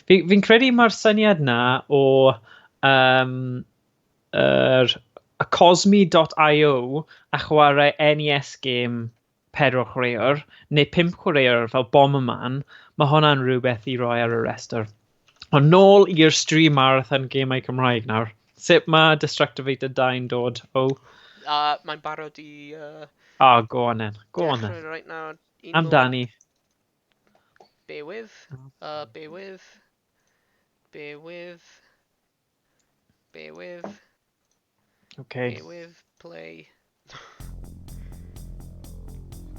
Fi'n fi credu mae'r syniad na o um, yr, y Cosmi.io a chwarae NES game pedwar chwaraewr neu pump chwaraewr fel Bomberman, mae hwnna'n rhywbeth i roi ar y rhestr. Ond nôl i'r stream marathon gemau Cymraeg nawr. Sut mae Destructivator 2 yn dod? O? Oh. Mae'n barod i... Oh, go on then. Go on then. Right now. Amdani. Bear with. Bear with. Bear with. Bear with. Okay. Bear with. Play.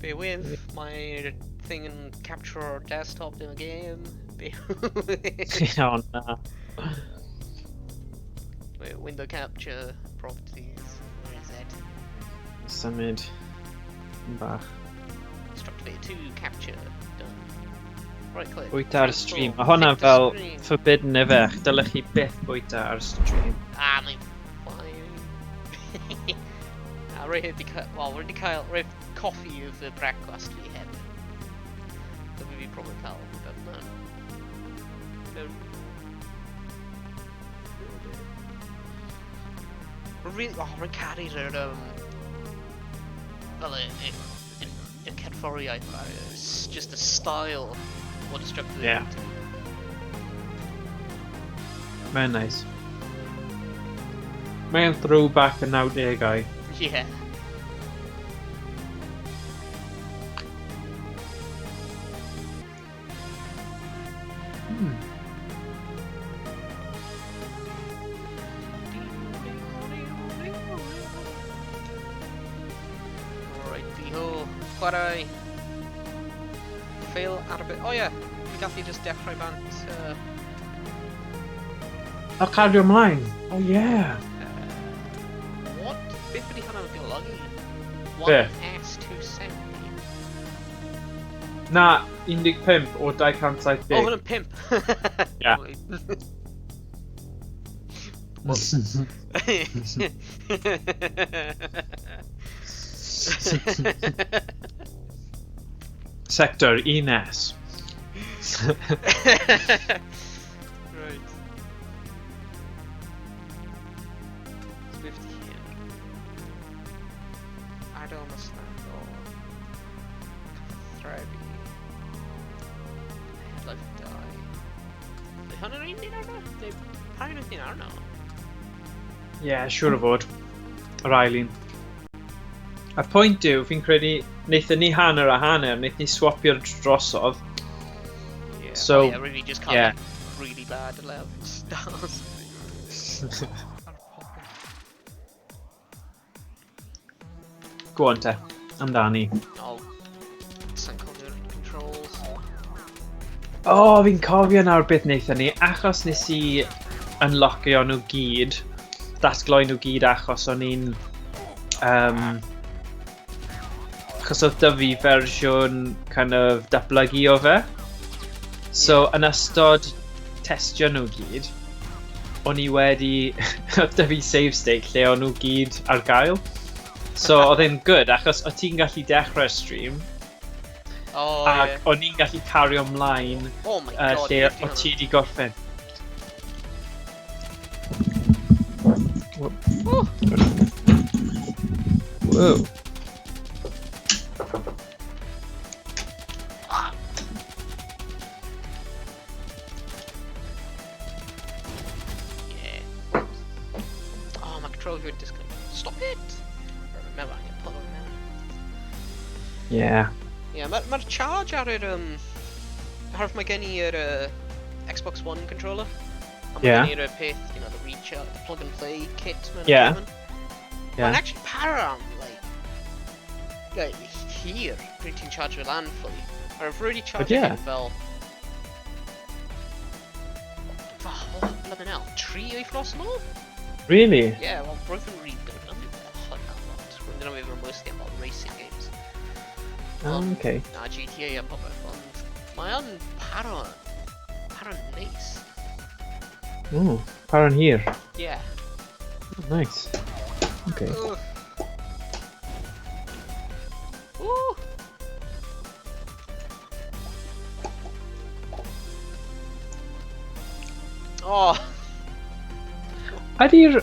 Bear with. My thing and capture desktop in a game. Bear with. Oh, na. Wait, window capture properties. Where is it? Symud. Bach. Destructivator 2 capture. Done. Right click. Bwyta ar y stream. Mae hwnna fel forbidden ife. Dylech chi byth bwyta ar stream. Ah, mae'n fine. Na, rwy heb di cael... Wel, rwy di cael... Rwy coffi yw fy brecwast fi heb. Dyma fi probably cael rhywbeth na. Mewn... Rwy'n... Oh, rwy'n caru'r... Fel y... y, y cerddoriaeth yma. It's just the style o Destructive. Yeah. Mae'n nice. Mae'n throwback y 90au. Yeah. Righty ho, chwarae. Fail ar O oh, ie, yeah. Fi gallu just dechrau bant. O, cario ymlaen. Oh yeah. What? Beth ydy hwnna'n golygu? 1S270. Na, 15 o 270. O, hwnna'n 5. Yeah. Sector 1S. Right. So beth ydy hyn? Ardal masnachol. Cyfathrebu. Headlife 2. Ydy hwn yn un ni'n arno? Neu pa un ydyn ni'n arno? Ie, yeah, siŵr o fod. Yr ail un. Y pwynt yw, fi'n credu, wnaethon ni hanner a hanner, wnaethon ni swapio'r drosodd. Yeah, So, oh, yeah, really just cael yeah. really bad 11 stars. Go on te, amdani. Oh, sa'n cofio'r controls. O, oh, fi'n cofio nawr beth wnaethon ni, achos nes i unlockio nhw gyd, datgloi nhw gyd achos o'n i'n... Achos oedd 'da fi fersiwn kind of datblygu o fe. So, yn ystod testio nhw gyd, o'n i wedi... oedd 'da fi save state lle o'n nhw gyd ar gael. So, oedd e'n good, achos o ti'n gallu dechrau'r stream, Oh, ac yeah. o'n i'n gallu cario ymlaen Oh my god, lle beth 'di o hwnna? ti wedi gorffen. Woo! Whoa. Ah. Yeah. Oh, my controller would disconnect. Stop it! Remember, I can put on now. Yeah. Yeah, mae'r ma charge ar yr... Ar mae gen i yr Xbox One controller. A mae Yeah. gen i'r peth, you know, the recharge, the plug and play kit. Mae'n Yeah. Yeah. Mae'n actually para am, like hir pryd ti'n charge lan fully. Ar y wedi charge yeah. hyn fel... Oh, blimmin' hell, 3 wythnos yn ôl? Really? Yeah, well, roedd yn really defnyddio fe hwnna lot. Rwy'n defnyddio fe mostly am fel racing games. Oh, okay. Na GTA a popeth, ond mae o'n para'n neis. Oh, para'n hir. Yeah. Oh, nice. Okay. Ugh. Ooh! Oh! Ydy'r...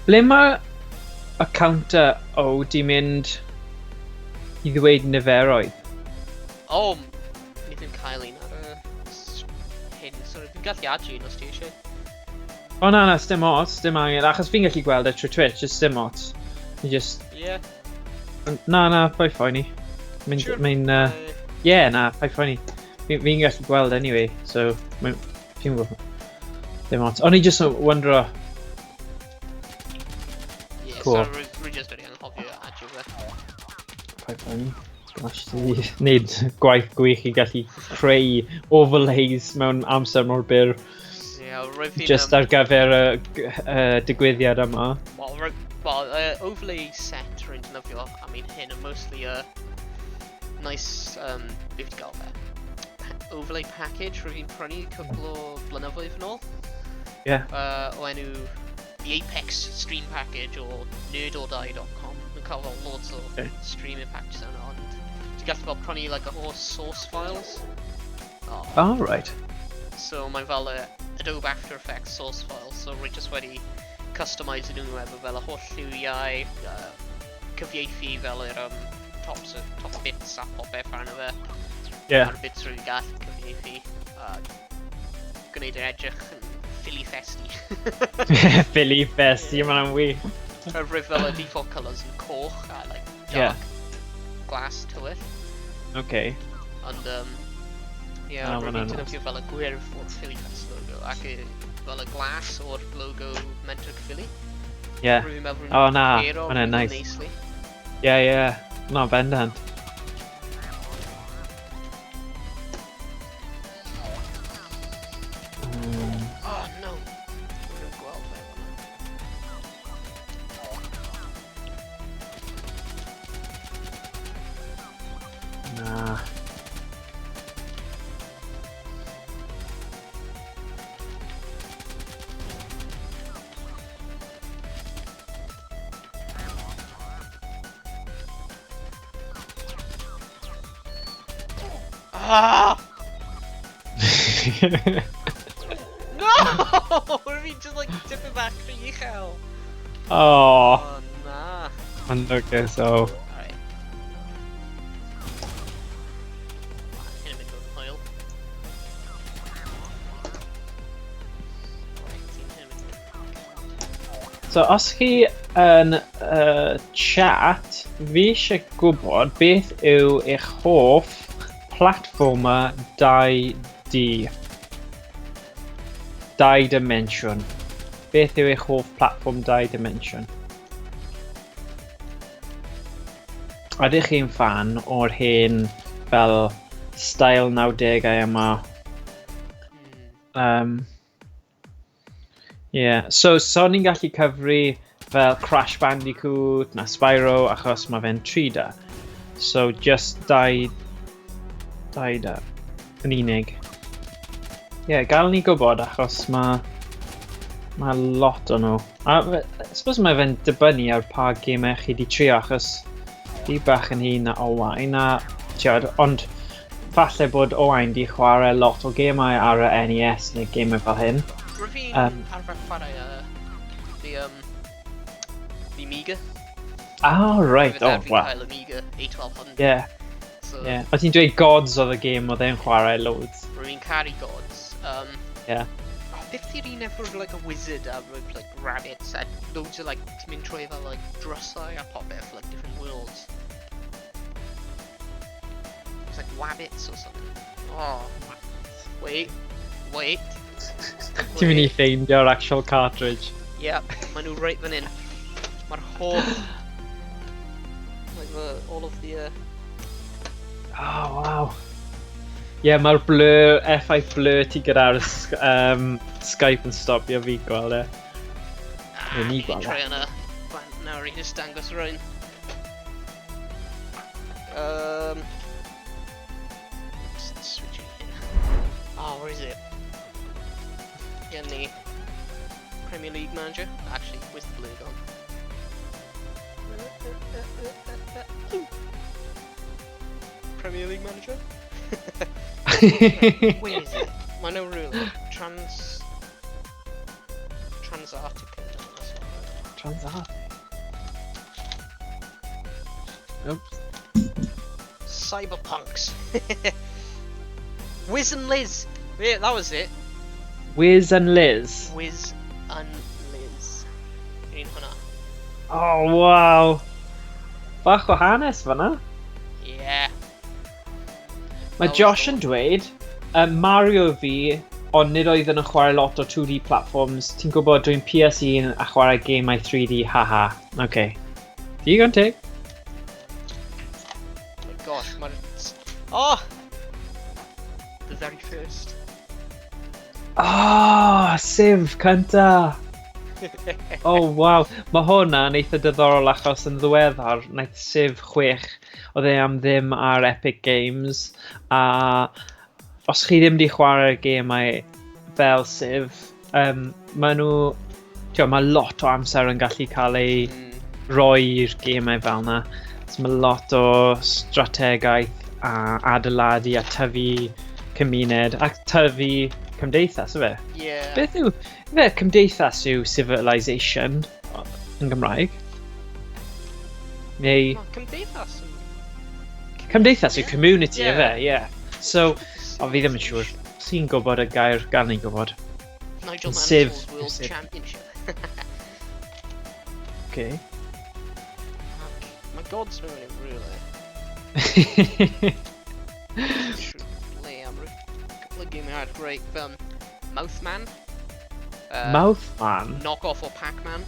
Ble mae y counter O di mynd i ddweud niferoedd? O, oh, ni ddim cael un ar y hyn, so fi'n gallu adio un os ti eisiau. O na, na, dim ots, dim angen, achos fi'n gallu gweld e trwy Twitch, just dim ots. Ni just... Yeah. Na, na, paid phoeni. Mae'n... Sure. Mae'n... Yeah, na, paid phoeni. Fi'n gallu gweld anyway, so... Mae'n... Fi'n gwybod. Dim ots. O'n i just yn wondro... Yeah, Cool. so rwy just wedi anghofio adio fe. Paid phoeni. Gosh, ti wedi wneud gwaith gwych i gallu creu overlays mewn amser mor byr. Yeah, rwy fi'n... Just ar gyfer y digwyddiad yma. Wel, overlay set rwy'n defnyddio am un hyn yn mostly a nice, beth wedi gael fe? Overlay package rwy'n fi'n prynu cwpl o blynyddoedd yn ôl. Yeah. O enw The Apex Stream Package o nerdordie.com. Mae'n cael fel loads o streaming packages yna, ond ti'n gallu fel prynu like a whole source files. Oh. Oh, right. So mae'n fel y Adobe After Effects source files, so rwy just wedi customise nhw efo fel y holl lliwiau, cyfieithu fel yr top bits a popeth arno fe. Yeah. A'r bits rwy'n gallu cyfieithu, a gwneud yr edrych yn Philly Festy. Philly Festy, mae'n wych. Rwy'n fel y default colours yn coch a like dark glass tywyll. Okay. Ond, yeah, Oh, rwy'n ma' hwnna'n defnyddio fel y gwyrdd o'r Philly Fest logo ac fel y glas o'r logo Menter Philly. Yeah. Rwy'n meddwl Oh, na, pero ma' hwnna'n really nice. nicely. Yeah, yeah. No, bendant. Oh, no. Rwy'n gweld fe fan'na. Na. No! Rwy'n just like tipyn bach rhy uchel. Oh. Oh, na. Mae'n lwcus, so. Alright. Hyn yn mynd o'n hwyl. Right, ti'n hyn yn mynd. So, os chi yn chat, fi eisiau gwybod beth yw eich hoff platformer 2D. 2 dimension. Beth yw eich hoff platform 2 dimension? Ydych chi'n fan o'r hen fel style 90au yma? Yeah. So, so ni'n gallu cyfri fel Crash Bandicoot na Spyro achos mae fe'n 3D. So just 2D yn unig. Yeah, gael ni gwybod achos mae lot o nhw. A I suppose mae fe'n dibynnu ar pa gemau chi di trio achos fi bach yn hŷn na Owain a tiod, ond falle bod Owain di chwarae lot o gemau ar y NES neu gemau fel hyn. Rwy'n fi'n arfer chwarae the Amiga. Oh, right, Rwy'n oh, arfer wow. cael Amiga A1200. Yeah, So, yeah. O ti'n dweud Gods oedd y gêm oedd e'n chwarae loads. Rwy'n caru Gods. Yeah. Oh, beth yw'r un efo'r like, a wizard a with, like, rabbits a loads of like, ti'n mynd trwy fel like, drysau a popeth, like different worlds. It's like wabbits or something. Oh, wait, wait. Ti'n mynd i ffeindio'r actual cartridge. Yeah, maen nhw reit fan hyn. Mae'r holl... Like the, all of the... Oh, wow. Yeah, mae'r blur, effaith blur ti gyda'r Skype yn stopio fi gweld e. Neu ni Fi gweld e. troi yna bant nawr i just dangos rhain. Just switching here. Oh, where is it? Gen ni Premier League manager. Actually, where's the blue gone? Premier League manager? Where is it? Mae nhw rhywle. Trans... Transarctica. Transarctica. Oops. Cyberpunks. Wiz and Liz. Yeah, that was it. Wiz and Liz. Wiz and Liz. Un hwnna. Oh, wow. Bach o hanes fyna. Yeah. Mae Josh yn dweud, Mario fi, ond nid oedd yn chwarae lot o 2D platforms. Ti'n gwybod, dwi'n PS1 a chwarae gemau 3D, haha. OK. Digon teg. Oh my gosh, mae'r... Oh! The very first. Oh, Civ cynta! Oh, wow. Mae hwnna'n eitha diddorol achos yn ddiweddar, wnaeth Civ 6, oedd e am ddim ar Epic Games, a os chi ddim wedi chwarae'r gemau fel Civ, maen nhw, tio, mae lot o amser yn gallu cael ei roi i'r gemau fel yna. So mae lot o strategaeth a adeiladu a tyfu cymuned ac tyfu cymdeithas, yfe? Yeah. Beth yw... Fe, cymdeithas yw civilization yn Gymraeg? Neu... Oh, cymdeithas yn... Cymdeithas yw community, yeah. Yfe? Yeah. So, o, fi ddim yn siŵr. Sy'n gwybod y gair gan i'n gwybod. Nigel Civ. Mansell's World Civ. Championship. Okay. My gods mewn i rhywle. Le am rhyw couple of gamau arall great fel Mouthman. Mouthman? Knock-off o Pac-Man.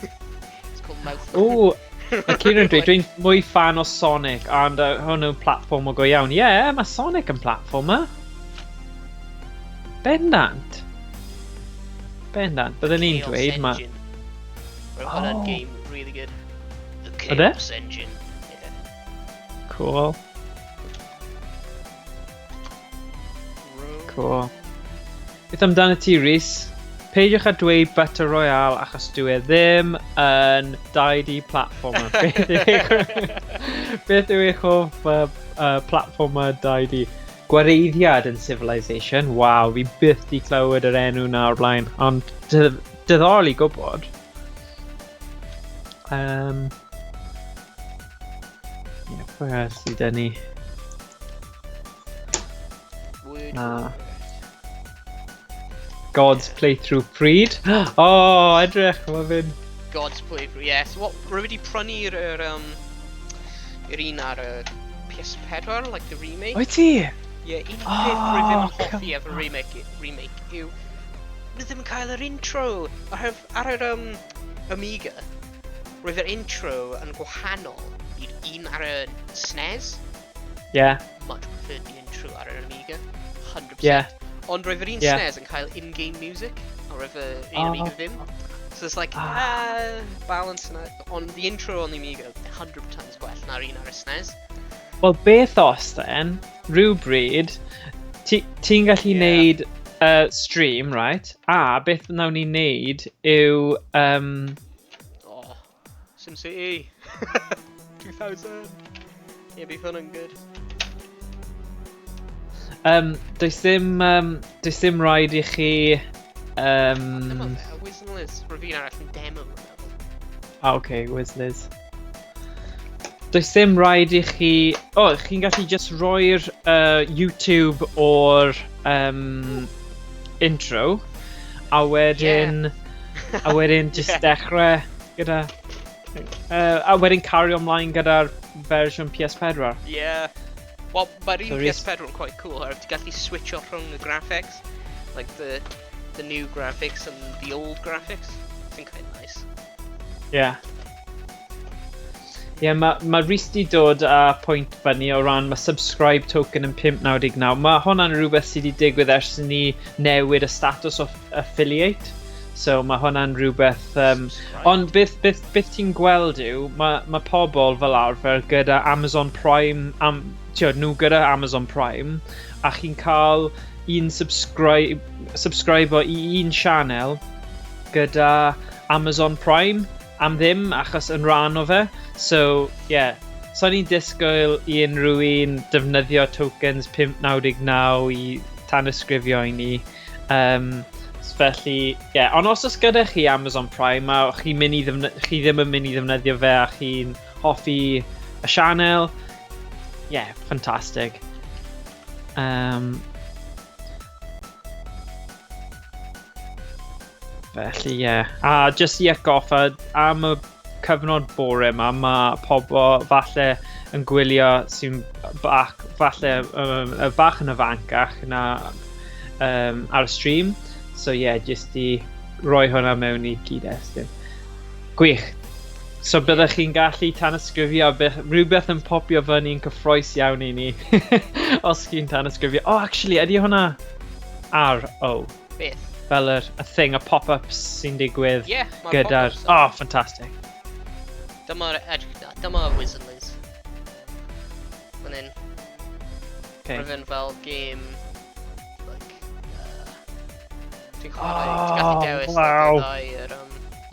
It's called Mouthman. O, mae Kieran dweud, dwi'n mwy fan o Sonic, ond hwn yw'n platformer go iawn. Ie, yeah, mae Sonic yn platformer. Bendant. Bendant. Byddwn ni'n Chaos dweud, mae... Engine. Roedd hwnna'n Oh. game really good. The Ydy? Chaos Engine. Yeah. Cool. Cool. Beth amdano ti, Rhys? Peidiwch â dweud Battle Royale achos dwi e ddim yn 2D platformer. Beth yw eich hoff platformer 2D? Gwareiddiad yn Civilization. Waw, fi byth di clywed yr enw na o'r blaen. Ond diddorol i gwybod. Yeah, pwy arall sydd 'da ni? Word. Na. God's Playthrough pryd. Oh, edrych, mae fe'n... God's Playthrough, yes. What, rwy wedi prynu'r yr, yr un ar y PS4, like the remake. Wyt ti? Yeah, un peth rwy ddim yn Oh, hoffi efo remake yw nhw ddim yn cael yr intro. Oherwydd ar yr Amiga, roedd yr intro yn gwahanol i'r un ar y SNES. Much preferred the intro ar yr Amiga. 100%. Ond roedd yr un SNES yn cael in-game music, a roedd yr un Amiga ddim. So it's like, balance yna. Ond the intro on the Amiga, 100 times gwell na'r un ar y SNES. Wel, beth os then, rhywbryd, ti'n gallu neud stream, right? A beth wnawn ni neud yw... Oh, SimCity! 2000! Yeah, bydd hwnna'n good. Does ddim rhaid i chi... Dyma fe, Wiz and Liz. Roedd un arall yn demo, rwy'n meddwl. Ah, okay, Wiz Liz. Does ddim rhaid i chi... O, oh, chi'n gallu just roi'r YouTube o'r intro, a wedyn... A wedyn just dechrau gyda... A wedyn cario ymlaen gyda'r fersiwn PS4. Yeah. Wel, mae'r un So Rhys- PS4 yn quite cool, oherwydd ti'n gallu switcho rhwng y graphics. Like the new graphics and the old graphics. Sy'n quite nice. Yeah. Ie, yeah, mae Rhys di dod â pwynt fyny o ran mae subscribe token yn 5.99. Mae hwnna'n rhywbeth sydd wedi digwydd ers i ni newid y status o affiliate. So mae hwnna'n rhywbeth... Ond beth ti'n gweld yw, mae pobl fel arfer gyda Amazon Prime, ti'od, nhw gyda Amazon Prime, a chi'n cael un subscribe o i un channel gyda Amazon Prime am ddim, achos yn rhan o fe. So, yeah. So ni'n disgwyl i unrhyw un defnyddio tokens 5.99 i tanysgrifio i ni. Felly, ie. Yeah. Ond os oes gyda chi Amazon Prime a chi, mynd i chi ddim yn mynd i ddefnyddio fe a chi'n hoffi y sianel, ie, yeah, ffantastig. Felly, ie. Yeah. A jyst i atgoffa, am y cyfnod bore yma, mae pobl falle yn gwylio sy'n bach, falle bach yn ifancach na ar y stream. So ie, yeah, jyst i roi hwnna mewn i gyd-destun. Gwych. So byddech chi'n gallu tanysgrifio, rhywbeth yn popio fyny'n cyffroes iawn i ni os chi'n tanysgrifio. Oh, actually, ydy hwnna ar O? Beth? Fel y thing, y pop-ups sy'n digwydd yeah, gyda'r... Oh, fantastic. Dyma'r dyma Wizard Liz. Fan hyn. Okay. Rwy'n fel game... Like, ti'n chwarae, ti'n gallu dewis wow. like, y ddau,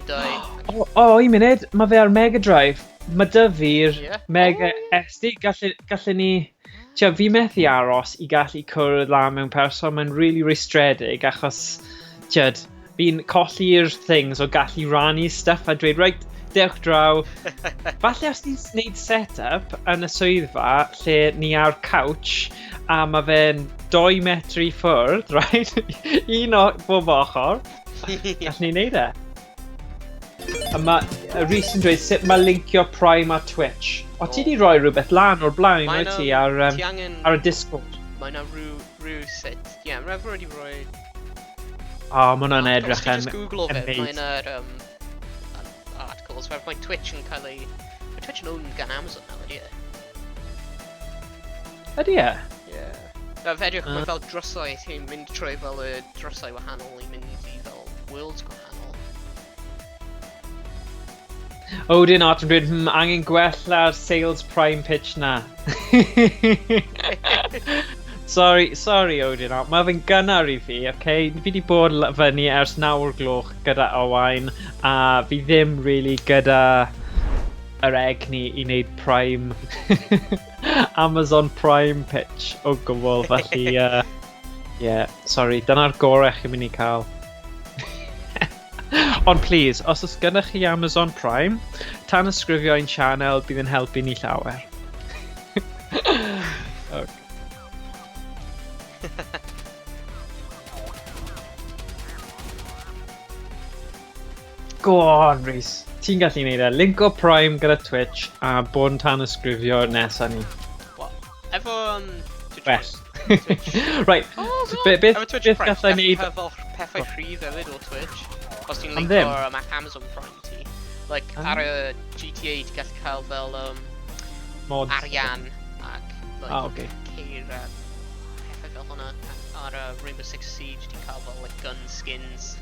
y dau. Oh, un munud, mae fe ar Mega Drive. Mae dy fi'r Mega SD. Gallu ni... Tia, fi methu aros i gallu cwrdd lan mewn person. Mae'n really rwystredig achos, tiad, fi'n colli'r things o gallu rannu stuff a dweud, right, dewch draw. Falle os ni'n gwneud set-up yn y swyddfa lle ni ar couch a mae fe'n 2 metr i ffwrdd, right? Un o bob ochr. Gallwn ni wneud e. A mae Rhys yn dweud sut mae linkio Prime a Twitch. O, ti di roi rhywbeth lan o'r blaen, wyt ti, ar, ar y Discord? Mae yna rhyw sut. Ie, yeah, mae'n wedi rhoi... O, oh, mae hwnna'n edrych yn Os ti just Googlo fe, mae yna'r articles. Mae Twitch yn cael ei... Mae Twitch yn owned gan Amazon nawr, ydy e? Ydy e? Ie. Na, fe edrych, mae fel drysau, ti'n mynd trwy fel y drysau wahanol i mynd i fel worlds gwahanol. Odin Art yn dweud, angen gwella'r sales Prime pitch na. Sorry Odin Art, mae fe'n gynnar i fi, okay? Fi wedi bod fyny ers 9 o'r gloch gyda Owain, a fi ddim really gyda yr egni i wneud Prime, Amazon Prime pitch o gwbl, felly, yeah, sorry, dyna'r gorau chi'n mynd i cael. Ond please, os oes gennych chi Amazon Prime, tanysgrifio ein channel, bydd yn helpu ni llawer. Okay. Go on, Rhys. Ti'n gallu gwneud e. Linko Prime gyda Twitch a bod yn tanysgrifio nesaf ni. Well, efo... Twitch. Twitch. Right. Oh, beth efo Twitch Prime, gallai gallu neud... cael fel pethau rhydd hefyd o Twitch. Os ti'n Am linko ddim? ar Amazon Prime ti. Like, ar y GTA ti'n gallu cael fel Mods. arian ac like, Ah, okay. ceir a pethau fel hwnna. Ar Rainbow Six Siege ti'n cael fel like, gun skins.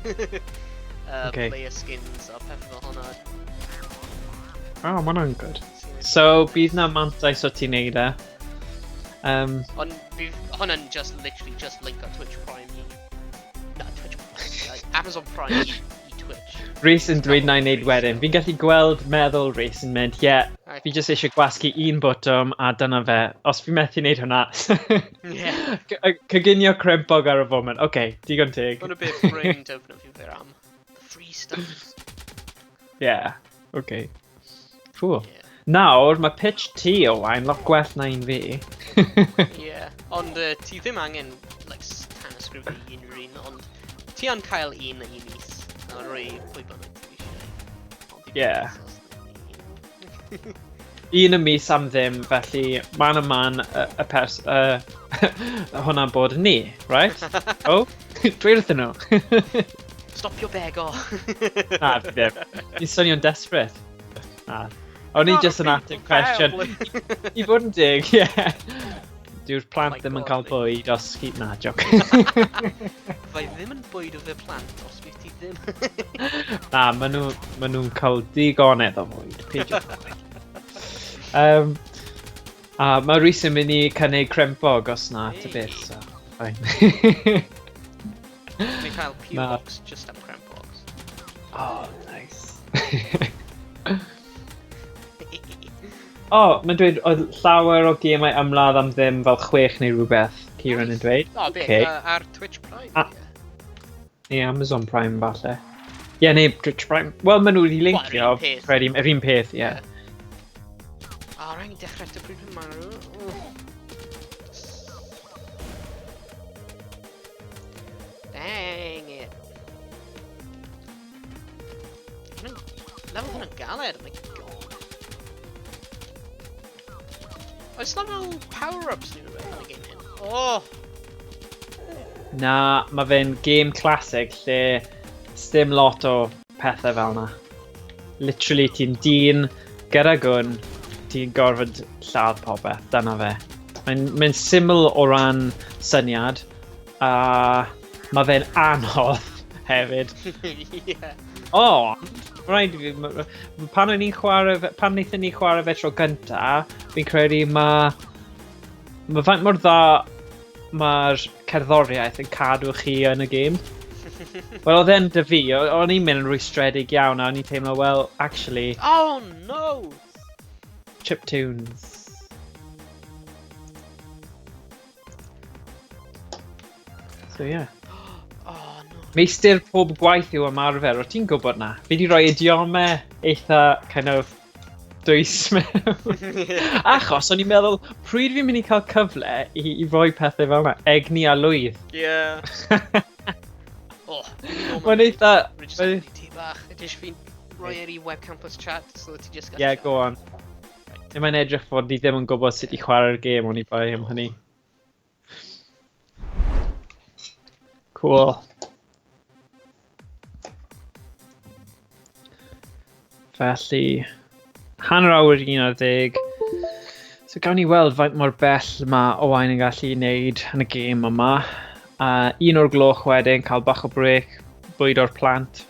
Okay. Player skins a pethau fel hwnna. Oh, mae hwnna'n good. Sy'n So, bydd na mantais o ti'n neud e. Ond bydd hwnna'n just literally just link o Twitch Prime i... Na, Twitch Prime. Like, Amazon Prime i Twitch. Rhys yn dweud na i wneud wedyn. Fi'n gallu gweld meddwl Rhys yn mynd, ie, yeah, fi jyst eisiau gwasgu un botwm a dyna fe. Os fi methu wneud hwnna. Yeah. Coginio crempog ar y foment. Oce, okay, digon teg. Hwnna beth rwy'n defnyddio fe am. The free stuff. Yeah, okay. Cool. Yeah. Nawr, mae pitch ti, Owain, lot gwell na un fi. Yeah. Ond ti ddim angen like, tanysgrifio i unrhyw un, ond ti yn cael un i mis. A rhoi pwy bynnag ti eisiau. Ond i Yeah. fi, os un. Un y mis am ddim, felly man a man y pers... hwnna'n bod yn ni, right? Oh, dweud wrthyn nhw. Stopio bego! Na, fi ddim. Fi'n swnio'n desperate. Na. O'n i just yn ateb cwestiwn. I fod yn deg, ie. Dyw'r plant Oh my ddim yn God, cael fi. bwyd os chi... Na, joc. Fai ddim yn bwyd o fy plant os bydd ti ddim. Na, maen nhw'n cael digonedd o fwyd. Peidiwch â poeni. A mae Rhys yn mynd i cynnig crempog os na, ta beth, so... Fine. Dwi'n cael P Na. box just am crempogs. Oh, nice. O, oh, mae'n dweud oedd llawer o gemau ymladd am ddim fel 6 neu rhywbeth. Kieran yn dweud. O, beth, Ocê. ar Twitch Prime? A- Neu Amazon Prime, falle. Ie, yeah, neu Twitch Prime. Wel, maen nhw wedi Wel, yr un linkio, peth. credu, yr un peth, ie. Ie. O, rhaid ni dechrau eto pryd fi'n marw. Dang it. Level hwn yn galed, oh my god. Oes na fel power-ups neu rhywbeth yn y game hyn? Oh! Na, mae fe'n game classic lle sdim lot o pethau fel na. Literally, ti'n dyn gyda gwn, ti'n gorfod lladd popeth, dyna fe. Mae'n syml o ran syniad, a mae fe'n anodd hefyd. Ond, rhaid i fi, pan o'n i'n chwarae, pan wnaethon ni chwarae fe tro gynta, fi'n credu mae faint mor dda mae'r cerddoriaeth yn cadw chi yn y gêm. Wel, oedd e'n dy fi, o'n i'n mynd yn rwystredig iawn, a o'n i'n teimlo, well, actually, Oh no! Chiptunes. So, yeah. Oh no. Meistr pob gwaith yw ymarfer, o ti'n gwybod na? Fi di rhoi idiomau eitha kind of dwys mewn. Achos o'n i'n meddwl, pryd fi'n mynd i cael cyfle i roi pethau fel yna? Egni a lwydd. Yeah. Oh, Mae'n eitha. Rwy'n just gofyn i ti bach. Ydy eisiau fi'n rhoi ar i webcam plus chat so that ti just gallu Yeah, go on. Mae'n edrych fod ni ddim yn gwybod sut i chwarae'r gêm o'n i bai am hynny. Cool. Felly, 11:30. So gawn ni weld faint mor bell mae Owain yn gallu wneud yn y gêm yma. 1 o'r gloch wedyn, cael bach o break, bwyd o'r plant.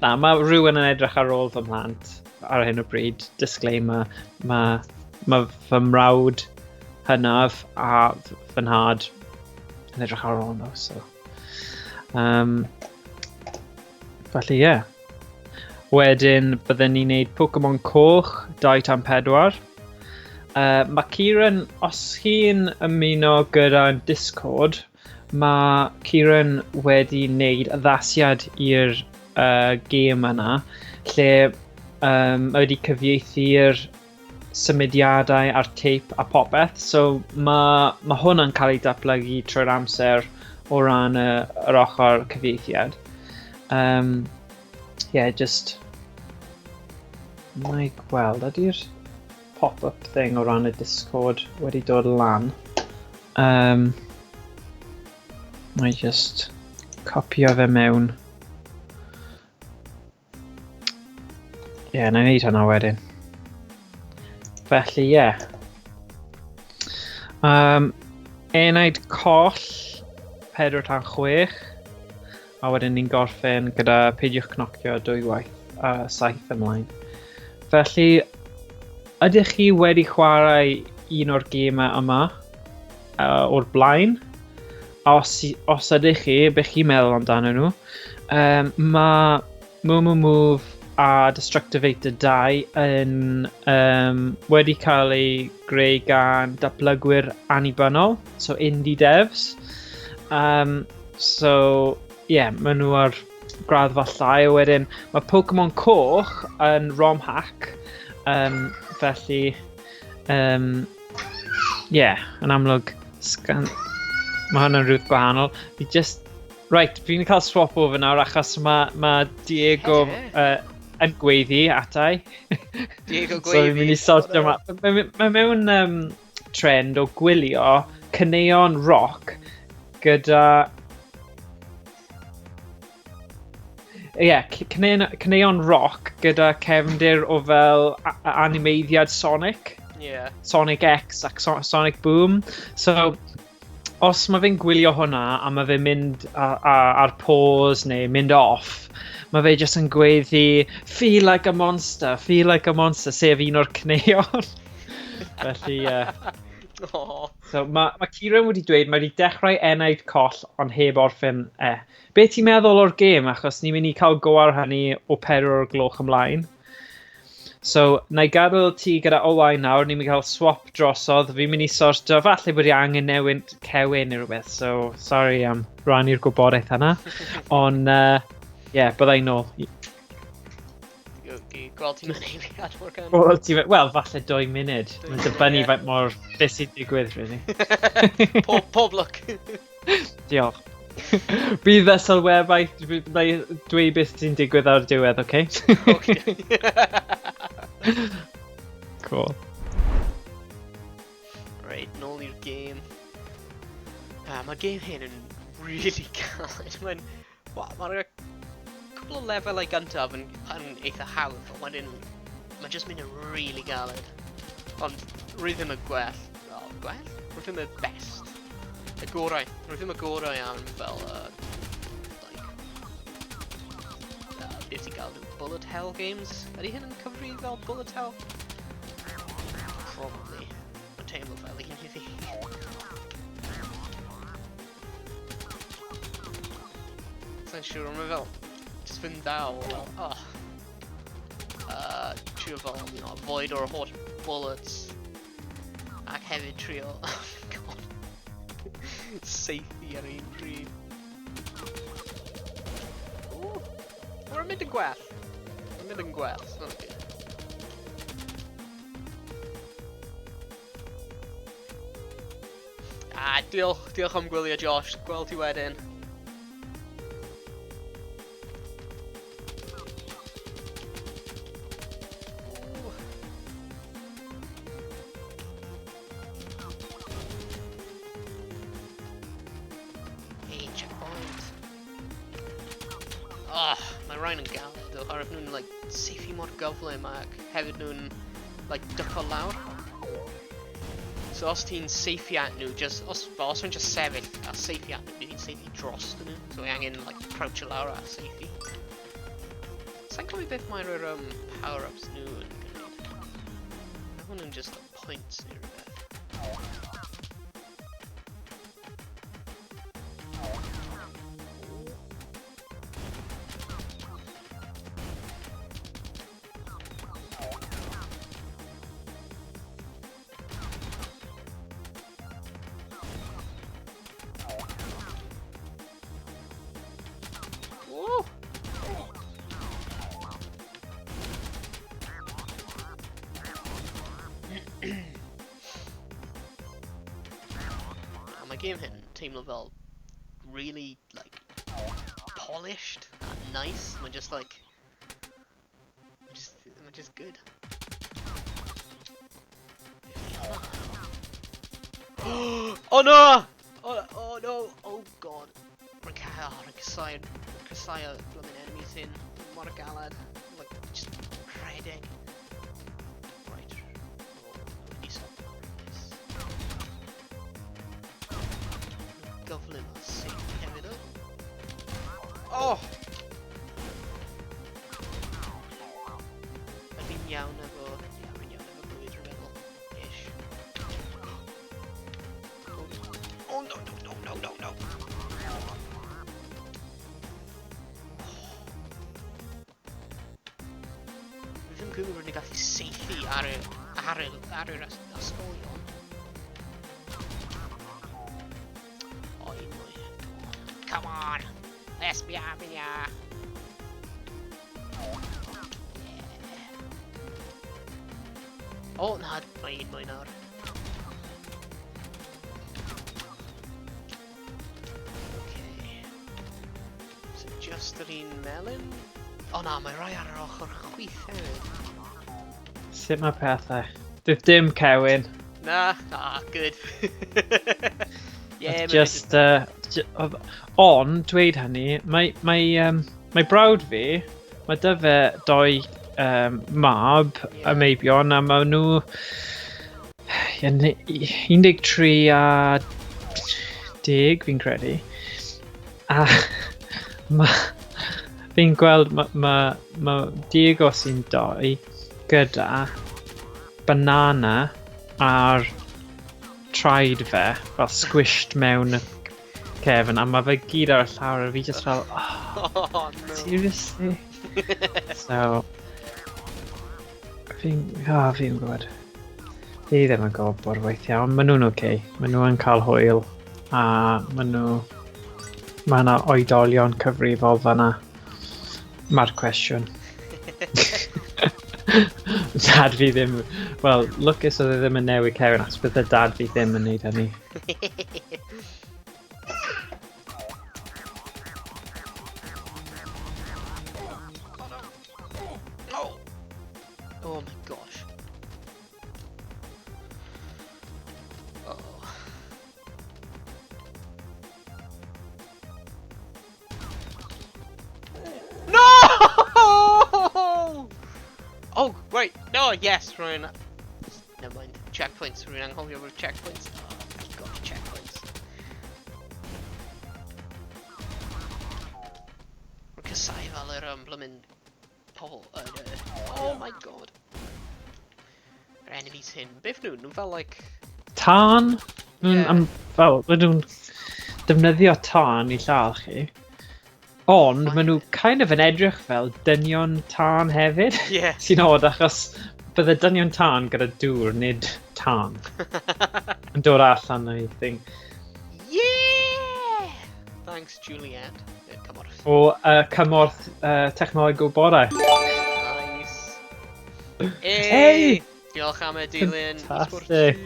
Na, mae rhywun yn edrych ar ôl fy mhlant ar hyn o bryd. Disclaimer, mae fy mrawd hynaf a fy nhad yn edrych ar ôl nhw, so. Felly, ie. Yeah. Wedyn, byddwn ni'n neud Pokemon Coch, 2 tan 4. Mae Kieran, os chi'n ymuno gyda'n Discord, mae Kieran wedi wneud addasiad i'r gêm yna, lle mae wedi cyfieithu'r symudiadau a'r teip a popeth. So mae hwnna'n cael ei datblygu trwy'r amser o ran yr ochr cyfieithiad. Yeah, just. Mae gweld, ydy'r pop-up thing o ran y Discord wedi dod lan? Mae just copio fe mewn. Ie, yeah, na i wneud hwnna wedyn. Felly, ie. Yeah. Enaid Coll, 4 tan 6. A wedyn ni'n gorffen gyda Peidiwch Cnocio dwywaith a 7 ymlaen. Felly, ydych chi wedi chwarae un o'r gemau yma o'r blaen? Os ydych chi, beth chi'n meddwl amdano nhw? Mae Moo Move a Destructivator 2 yn wedi cael ei greu gan datblygwyr annibynnol, so indie devs. So, yeah, maen nhw ar graddfa llai. Wedyn, mae Pokemon Coch yn ROM hack, felly, yeah, yn amlwg, mae hwnna'n rhywbeth gwahanol. Fi just. Right, fi'n cael swap over nawr achos mae Diego yn gweiddi atai. Diego So fi'n mynd i sortio. Mae mewn trend o gwylio caneuon rock gyda. Ie, yeah, caneuon rock gyda cefndir o fel animeiddiad Sonic. Sonic X ac Sonic Boom. So, os mae fe'n gwylio hwnna a mae fe'n mynd ar pause neu mynd off, mae fe jyst yn gweiddi "Feel like a monster, feel like a monster", sef un o'r caneuon. Felly, Oh. So mae Kieran wedi dweud mae wedi dechrau Enaid Coll ond heb orffen e. Be ti'n meddwl o'r gêm? Achos ni'n mynd i cael go ar hynny o 4 o'r gloch ymlaen. So, na i gadael ti gyda Owain nawr, ni'n mynd i cael swap drosodd. Fi'n mynd i sorto, falle bod i angen newid cewyn neu rhywbeth, so sorry am rannu'r gwybodaeth yna. Ond, ie, yeah, byddai nôl. Gweld ti'n mynd eiliad, Morgan. Wel, ti wel, falle 2 munud. Mae'n dibynnu faint mor beth sy'n digwydd, really. Pob lwc. Diolch. Bydd y sylwebaeth, dweud beth sy'n digwydd ar y diwedd, oce? Okay? Cool. Reit, nôl i'r gêm. Ah, mae'r gêm hyn yn really galed. Mae'n... Mae'r cwbl o lefelau gyntaf yn eitha hawdd, ond wedyn mae jyst mynd yn really galed. Ond rwy ddim y gwell. Oh, gwell? Rwy ddim y best. Y gorau. Rwy ddim y gorau am fel, like, beth ti'n gael, bullet hell games? Ydy hyn yn cyfri fel bullet hell? Probably. Mae'n teimlo fel un i fi. Sa'n siŵr, ond mae fel, just fynd dal, fel, oh. Trio fel, avoid o'r holl bullets. Ac hefyd trio, oh my God, saethu ar un pryd. Ooh, mae'n mynd yn gwell. Mae'n mynd yn gwell, so not good. Ah, diolch, diolch am gwylio, Josh. Gweld ti wedyn. Ooh. Hey, checkpoint. Ah, oh, mae rhain yn galed oherwydd nhw'n like, saethu mor gyflym ac hefyd nhw'n like, dyco lawr. So os ti'n saethu at nhw, just, os, fel, os nhw'n just sefyll a saethu at nhw, bydd hi'n saethu dros nhw. So mae angen like, crouch lawr a saethu. Sa'n cofio beth mae'r power-ups nhw yn gwneud. Mae hwn yn just like, points neu rhywbeth. Woo! A mae game hyn teimlo fel really like polished and nice. Mae'n just like mae'n just good. Oh no! Oh, oh no! Oh God! Rwy'n cael, oh, rwy'n casau, casau y blooming enemies hyn. Mor galed. Like, just rhedeg. Right. Oh, we need stop. Nice. Gyflym a safe hefyd o. Oh! Ydw i'n iawn efo... Ie, rwy'n iawn efo bywyd, rwy'n meddwl. Ish. Oh no, no, no, no, no, no! Rwy ddim yn gwybod bod ni'n gallu saethu ar yr ysgolion. O, un mwy. Come on! Let's be having ya! Yeah. O, na, mae un mwy nawr. Okay. So just yr un melyn? O na, mae rai ar yr ochr chwith hefyd. Sut mae pethau? Bydd dim cewyn. Na, ah, good. Yeah, just, ond, dweud hynny, mae brawd fi, mae 'da fe doi mab a meibion, a maen nhw 13 a 10 fi'n credu. A fi'n gweld ma Diego sy'n 2 gyda banana ar traed fe, fel squished mewn y cefn, a mae fe gyd ar y llawr, a fi just fel, oh, Oh, no. Seriously? So, Fi'n... Ah, fi'n gwybod. Fi ddim yn gwybod weithiau, ond maen nhw'n oce. Okay. Maen nhw yn cael hwyl, a maen nhw... Mae yna oedolion cyfrifol fanna. Mae'r cwestiwn. Dad fi ddim... Wel, lwcus oedd e ddim yn newid Kevin, achos bydde dad fi ddim yn neud hynny. Oh no! Oh my gosh. Oh. No! Oh, right. No, yes, rwy'n... Never mind. Checkpoints. Rwy'n anghofio bod checkpoints. Oh my gosh, checkpoints. Rwy'n casau fel yr blymyn pobl. Oh my god. Yr enemies hyn. Beth nhw? Nhw fel, like... Tân? Nhw'n am, fel, maen nhw'n defnyddio tân i lladd chi. Ond maen nhw kind of yn edrych fel dynion tân hefyd. Sy'n od achos bydde dynion tân gyda dŵr, nid tân. Yn dod allan o'i thing. Yeah! Thanks, Juliet. Cymorth. O cymorth technoleg gwybodaeth. Nice. Hey! Hey! Diolch am y dilyn. Fantastic.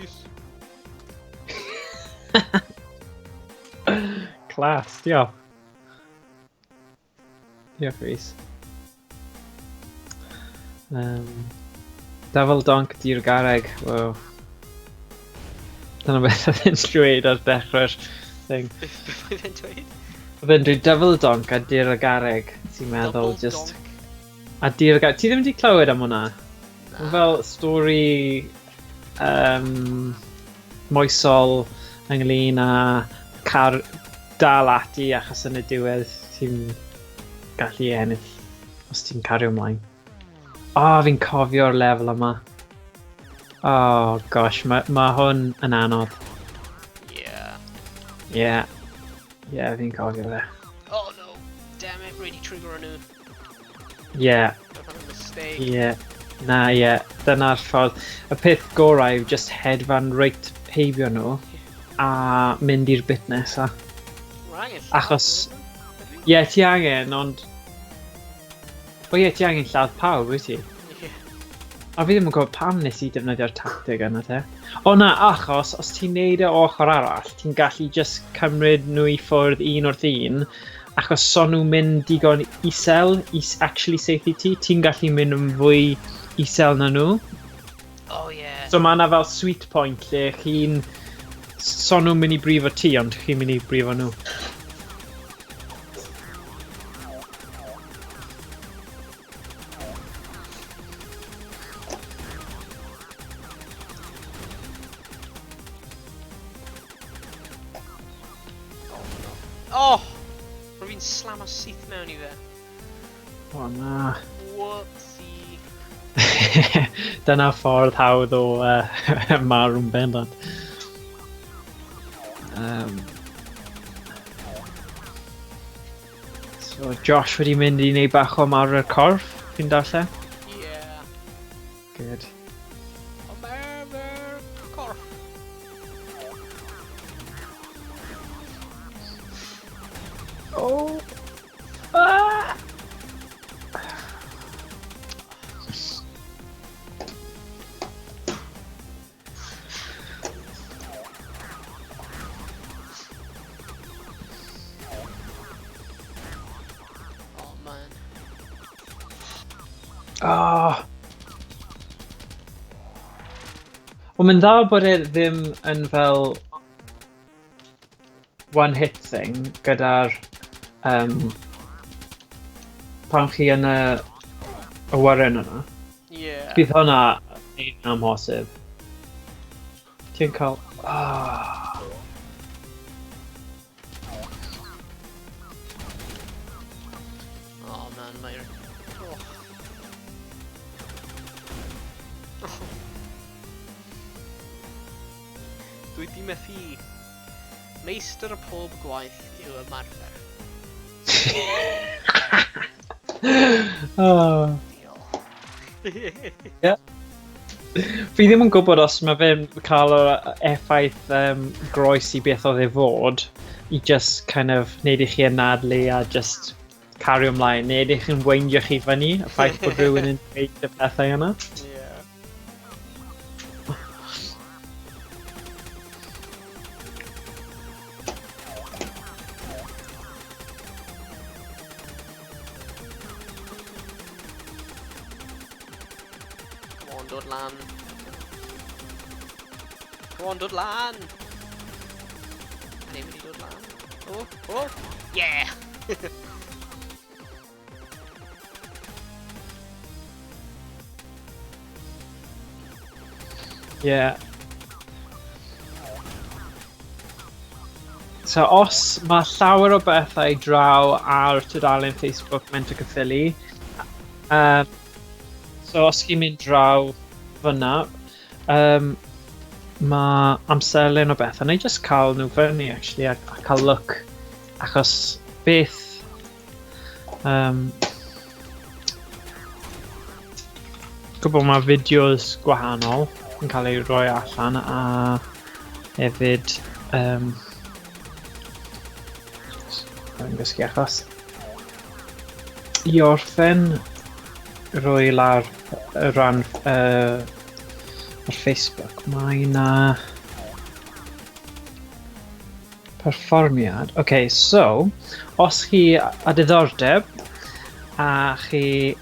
Class, diolch. Diolch, Rhys. Double donk di'r garreg. Wow. Dyna beth oedd e'n dweud ar dechrau'r thing. Beth oedd e'n dweud? Oedd e'n dweud double donk a dir y garreg. Ti'n meddwl, Double just... donk. A dir y garreg. Ti ddim wedi clywed am hwnna? Na. Fel stori moesol ynglyn â car dal ati achos yn y diwedd ti'n gallu ennill os ti'n cario ymlaen. O, fi'n cofio'r lefel yma. Oh gosh, ma hwn yn anodd. Yeah. Yeah. Yeah, fi'n cofio fe. Oh no, damn it, really trigger nhw. Yeah. That was a mistake. Yeah. Na, ie, dyna'r ffordd. Y peth gorau yw just hedfan reit heibio nhw a mynd i'r bit nesa. Right. Achos, ie, yeah, ti angen, ond... O ie, ti angen lladd pawb, wyt ti? Yeah. A fi ddim yn gwybod pam nes i defnyddio'r tactig yna te. O na, achos os ti'n neud e ochr arall, ti'n gallu just cymryd nhw i ffwrdd un wrth un, achos so nhw'n mynd digon isel i actually saethu ti, ti'n gallu mynd yn fwy isel na nhw. Oh yeah. So mae yna fel sweet point lle chi'n... So nhw'n mynd i brifo ti, ond chi'n mynd i brifo nhw. Oh! Rwy'n fi'n slam o syth mewn i fe. O na. Whoopsie. Dyna ffordd hawdd o marw'n bendant. So Josh wedi mynd i wneud bach o ymarfer corff, fi'n darllen? Yeah. Good. Ymarfer corff. Oh. Ah! Oh man. Ah. Wel, mae'n dda bod e ddim yn fel one hit thing gyda'r pan chi yn y awyren yna. Yeah. Bydd hwnna yn amhosib. Ti'n cael... Oh man, mae'r... Oh. Dwi di methu. Meistr pob gwaith yw ymarfer. Oh. Diolch. Yeah. Fi ddim yn gwybod os mae fe'n cael yr effaith groes i beth oedd e fod, i just kind of wneud i chi anadlu a just cario ymlaen, neu ydych chi'n weindio chi fyny, y ffaith bod rhywun yn dweud y pethau yna. Yeah. Come on, dod lan. Come on, dod lan! Mae'n mynd i dod lan. Oh, oh! Yeah! Yeah. So os mae llawer o bethau draw ar tudalen Facebook Menter Caerffili, so os chi'n mynd draw fyna, mae amserlen o bethau. Na i just cael nhw fyny, actually, a cael look. Achos beth... Gwybod mae fideos gwahanol yn cael eu rhoi allan a hefyd... Rwy'n gysgu achos i orffen rhoi lawr y ran ar Facebook, mae na perfformiad. Okay, so, os chi a diddordeb, a chi,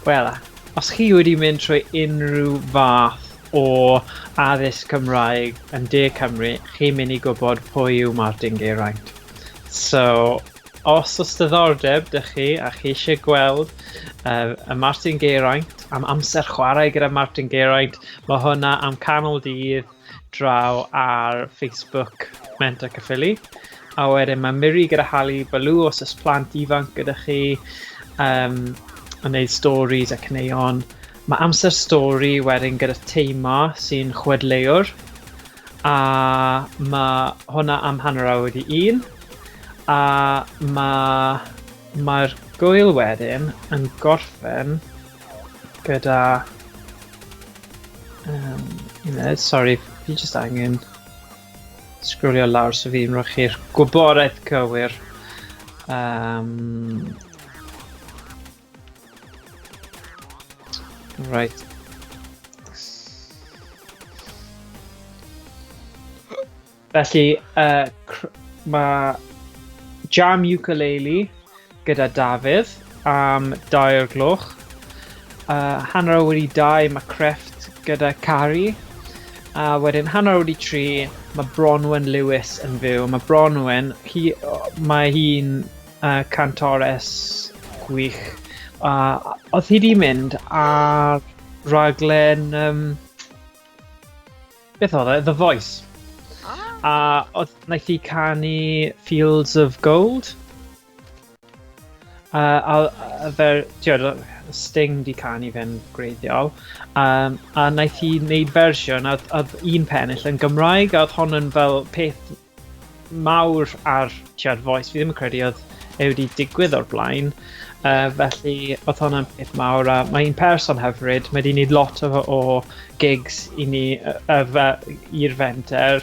wel, os chi wedi mynd trwy unrhyw fath o addysg Cymraeg yn De Cymru, chi'n mynd i gwybod pwy yw Martin Geraint. So, os oes diddordeb dych chi a chi eisiau gweld y Martin Geraint am amser chwarae gyda Martin Geraint, mae hwnna am canol dydd draw ar Facebook Menter Caerffili. A wedyn mae Miri gyda Hali Baloo os oes plant ifanc gyda chi, yn gwneud stories a caneuon. Mae amser stori wedyn gyda Teima sy'n chwedleuwr, a mae hwnna am 1:30. A mae'r gwyl wedyn yn gorffen gyda... Un munud, sorry, fi jyst angen sgrolio lawr so fi'n rhoi chi'r gwybodaeth cywir. Right. Felly, mae Jam Ukulele gyda Dafydd am 2 o'r gloch. 2:30 mae Crefft gyda Cari. A wedyn 3:30 mae Bronwen Lewis yn fyw. Mae Bronwen, mae hi'n cantores gwych. A oedd hi di mynd ar raglen... beth oedd e? The Voice. A oedd, wnaeth hi canu Fields of Gold. A fe, ti'od, Sting di canu fe'n gwreiddiol. A wnaeth hi wneud fersiwn, a oedd un pennill yn Gymraeg, a oedd hon yn fel peth mawr ar, ti'od, Voice. Fi ddim yn credu oedd e wedi digwydd o'r blaen. Felly oedd hwnna'n peth mawr, a mae hi'n person hyfryd, mae wedi gwneud lot o gigs i ni, i'r fenter,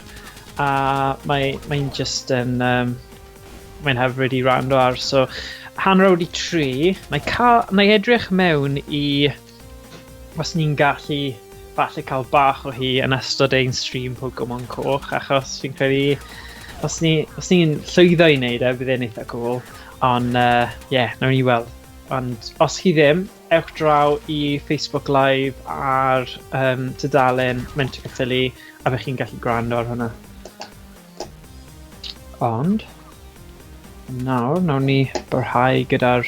a mae'n just yn, mae'n hyfryd i wrando ar. So, 3:30, na i edrych mewn i, os ni'n gallu falle cael bach o hi yn ystod ein stream Pokemon Coch, achos fi'n credu, os ni'n llwyddo i wneud e, bydd e'n eitha cool. Ond, ie, nawn ni weld. Ond os chi ddim, ewch draw i Facebook Live ar tudalen Menter Caerffili, a fe chi'n gallu gwrando ar hwnna. Ond, nawr, nawn ni barhau gyda'r...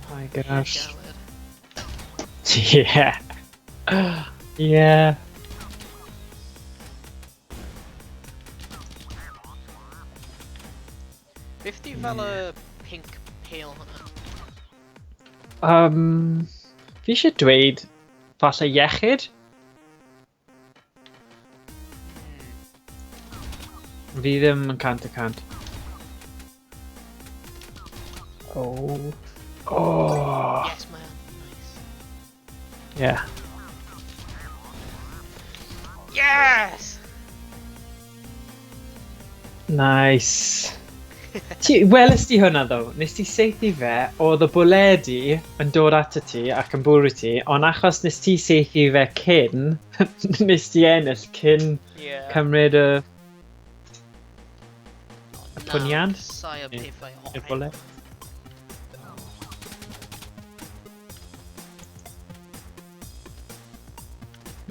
barhau gyda'r... Ie. Ie. Beth di fel y pink pale hwnna? Fi eisiau dweud falle iechyd. Fi ddim yn 100%. Oh. Oh. Yes, mae o'n nice. Yeah. Yes! Nice. Ti, welys di hwnna ddo, nes ti seithi fe, oedd y bwledi yn dod at y ti ac yn bwrw ti, ond achos nes ti seithi fe cyn, nes ti ennill cyn Yeah. cymryd y, y pwnian? Sai y Ie. pethau y oren. bwled.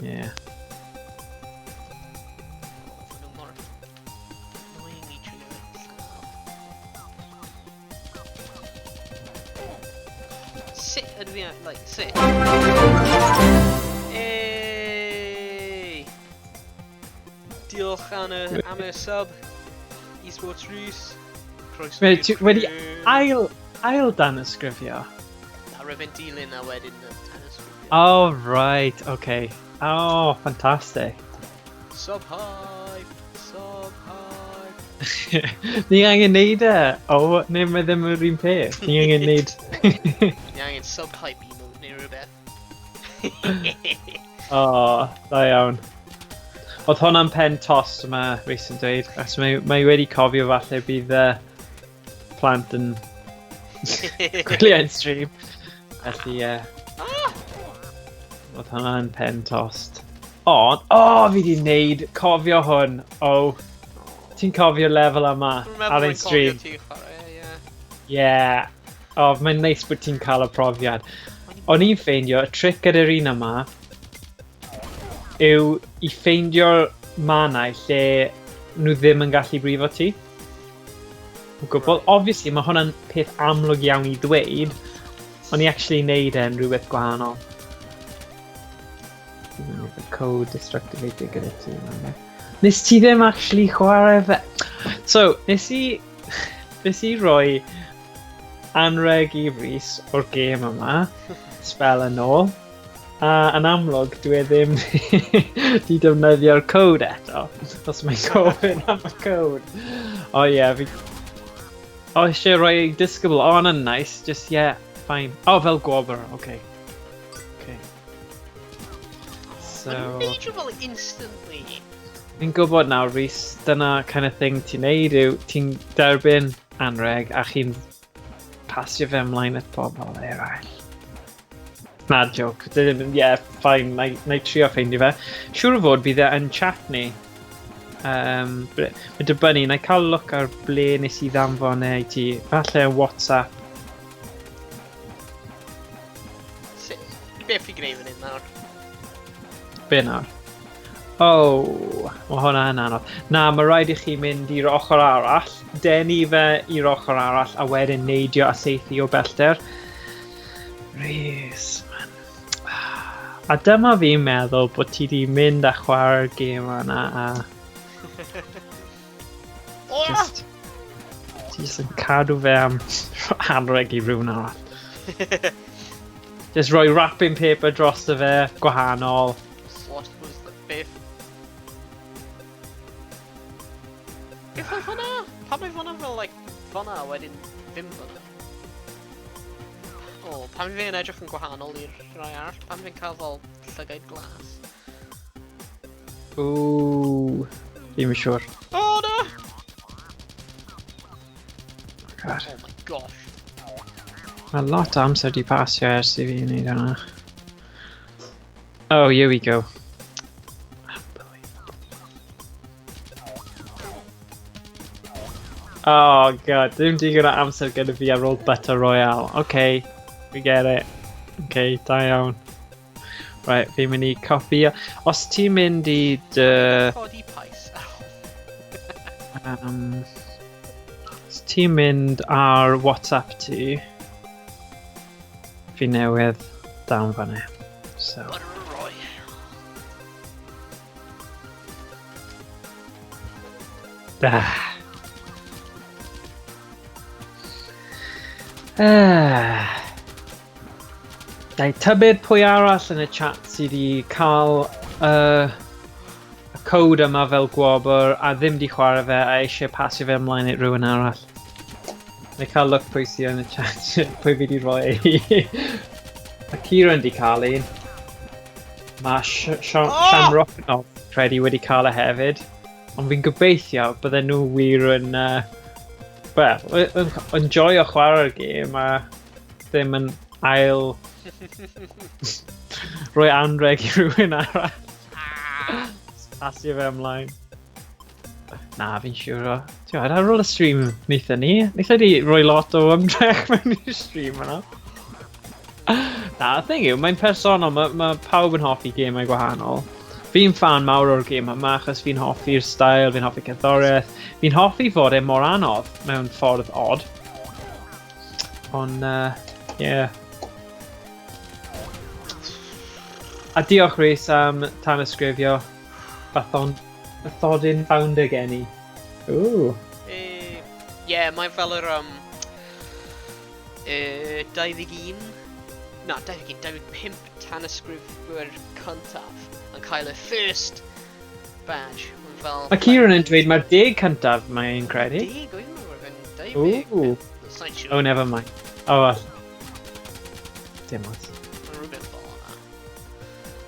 Yeah. Oh, maen nhw mor annoying i trio lladd. Sut ydw i, like, sut? Hey! Diolch am y, am y sub. Esports Rhys. Croeso Wait, i'r ti wedi crew. Ail, ail dan ysgrifio. Na, rwy'n dilyn a wedyn y tanysgrifio. Oh, right, okay. Oh, fantastic. Sub hype! Sub hype! Ni angen neud e. O, neu mae ddim yr un peth. Ni angen neud... Ni angen sub hype emote neu rhywbeth. O, da iawn. Oedd hwnna'n pen tost yma, Rhys yn dweud, achos mae, mae wedi cofio falle bydd plant yn gwylio yn stream. Felly, ie. Ah! Oedd hwnna'n pen tost. Ond, o, oh, fi di wneud, cofio hwn. O, ti'n cofio'r lefel yma Dwi'n meddwl ar ein rwy'n cofio stream. ti chwarae, ie. Yeah. O, mae'n neis bod ti'n cael y profiad. O'n i'n ffeindio, y tric gyda'r un yma yw i ffeindio'r mannau lle nhw ddim yn gallu brifo ti. O gwbl. Right. Obviously, mae hwnna'n peth amlwg iawn i ddweud, ond i actually neud e'n rhywbeth gwahanol. Even if the code destructivated gyda ti. ma'n Nes ti ddim actually chwarae fe... So, nes i roi anreg i Rhys o'r gêm yma, spel yn ôl, a yn amlwg dwi e ddim di defnyddio'r code eto, os mae'n gofyn am y code. O ie, yeah, fi... O, eisiau rhoi disgybl, o, hwnna'n nice, just yeah, fine. O, fel gwobr, okay. Okay. So... Mae'n neidio fel instantly. Fi'n gwybod nawr, Rhys, dyna kind of thing ti'n neud yw ti'n derbyn anreg a chi'n pasio fe ymlaen at bobl eraill. Na, joke. Dim, yeah, fine, na, na i trio ffeindio fe. Siŵr o fod bydd e yn chat ni. Mae dibynnu, na i cael look ar ble nes i ddanfon e i ti. Falle yn WhatsApp. Sut? Beth fi gwneud fan hyn nawr? Be nawr? Oh, mae hwnna yn anodd. Na, mae rhaid i chi mynd i'r ochr arall, denu fe i'r ochr arall, a wedyn neidio a seithi o bellter. Rhys, man. A dyma fi'n meddwl bod ti di mynd a chwarae'r gêm yna a Oh! just... Ti just yn cadw fe am anreg i rhywun arall. Just rhoi wrapping paper drosto fe, gwahanol. What was the... Beth? Beth oedd hwnna? Pam oedd hwnna fel, like, fyna a wedyn ddim fyna? O, pam fi'n edrych yn gwahanol i'r rhai arall? Pam fi'n cael fel llygaid glas? Ooh, ddim yn siŵr. Oh no! God. Oh my gosh. Mae lot o amser di pasio ers i fi wneud hwnna. Oh, here we go. Unbelievable. Oh god, ddim digon o amser gyda fi ar ôl Butter Royale. Okay, we get it. Okay, da iawn. Right, fi'n mynd i copio. Os ti'n mynd i dy... Codi pais. Os ti'n mynd ar WhatsApp ti, fi newydd danfon e. So, Butter Royale. ah. Ah. Ga i tybed pwy arall yn y chat sydd wedi cael y code yma fel gwobr a ddim di chwarae fe a eisiau pasio fe ymlaen i rhywun arall. Na i cael look pwy sydd yn y chat, pwy fi di roi. Mae Kieran di cael un. Mae Shamrocknov credu wedi cael e hefyd. Ond fi'n gobeithio bydden nhw wir yn... Wel, yn joio chwarae'r gêm a ddim yn ail rhoi anreg i rhywun arall. Pasio fe ymlaen. Na, fi'n siŵr o... Ti'n gwybod, ar ôl y stream wnaethon ni, wnaethon ni roi lot o ymdrech mewn i'r stream yna. Na, y thing yw, mae'n personol, mae pawb yn hoffi gemau gwahanol. Fi'n fan mawr o'r gêm yma achos fi'n hoffi'r style, fi'n hoffi cerddoriaeth, fi'n hoffi fod e mor anodd mewn ffordd odd. Ond, yeah. A diolch Rhys am tanysgrifio. Bathon, bathodyn founder gen i. Ooh. Yeah, mae fel yr 21, na, 21, 25 tanysgrifwyr cyntaf yn cael y first badge. Mae'n fel... Mae Kieran yn dweud mae'r 10 cyntaf mae'n credu. 10, oedd nhw, roedd yn 20. Ooh. Sa'n siŵr. Oh, never mind. Oh, well. Dim ots. Mae'n rhywbeth fel yna.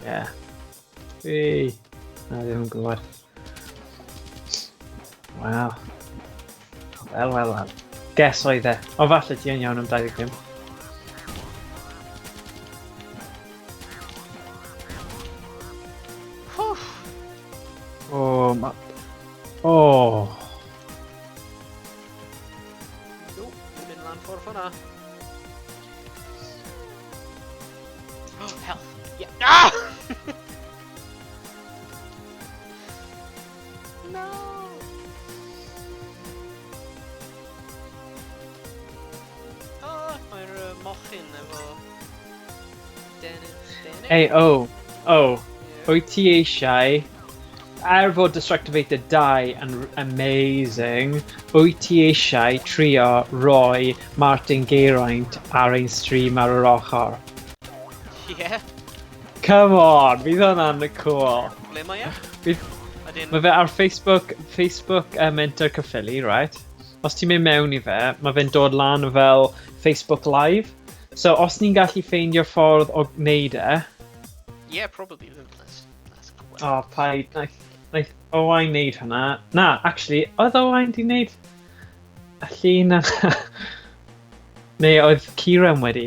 Yeah. Hey. Na, ddim yn gwybod. Wow. Wel, wel, wel. Guess oedd e. O, falle ti yn iawn am 25. Whew. O, ma... O. Nope, ddim mynd lan ffordd fyna. Oh, health. Yeah. Ah! No! Oh, mae'r mochyn efo... Dennis, Dennis? Ei, oh, oh. Yeah. Wyt ti eisiau, er fod Destructivator 2 yn amazing, wyt ti eisiau trio roi Martin Geraint ar ein stream ar yr ochr? Yeah. Come on, fydd hwnna'n cool. Ble mae e? Ydyn... Mae fe ar Facebook Menter Caerffili, right? Os ti'n mynd mewn i fe, mae fe'n dod lan fel Facebook Live. So, os ni'n gallu ffeindio ffordd o wneud e... Yeah, probably. That's cool. Oh, paid. Naeth Owain wneud hwnna. Na, actually, oedd Owain di wneud y llun yna? Neu oedd Kieran wedi?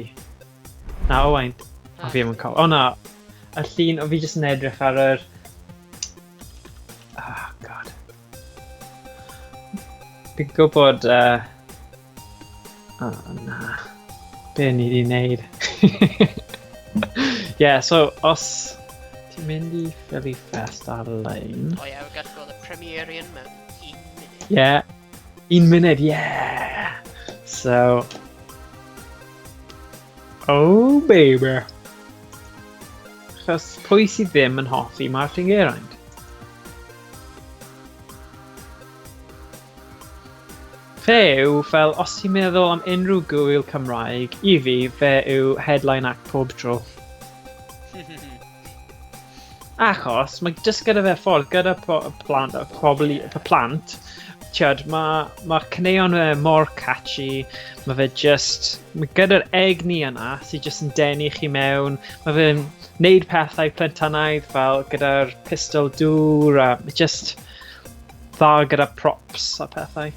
Na, Owain. O, fi ddim yn cofio. O na, y llun, o fi jyst yn edrych ar yr... Oh, God. Fi'n gwybod... Oh, na. Be ni di wneud? Yeah, so, os ti'n mynd i Philly Fest ar-lein... Oh yeah, we're gallu gweld y premiere yn mewn 1 munud. Yeah, 1 munud, yeah! So... Oh, baby! Achos pwy sydd ddim yn hoffi Martin Geraint? Fe yw, fel, os ti'n meddwl am unrhyw gwyl Cymraeg, i fi, fe yw headline act pob tro. Achos, mae jyst gyda fe ffordd, gyda plant, pobl i, plant, tiod, ma caneuon fe mor catchy, mae fe just, mae gyda'r egni yna sydd jyst yn denu chi mewn, mae fe'n neud pethau plentynaidd fel gyda'r pistol dŵr a mae just dda gyda props a pethau.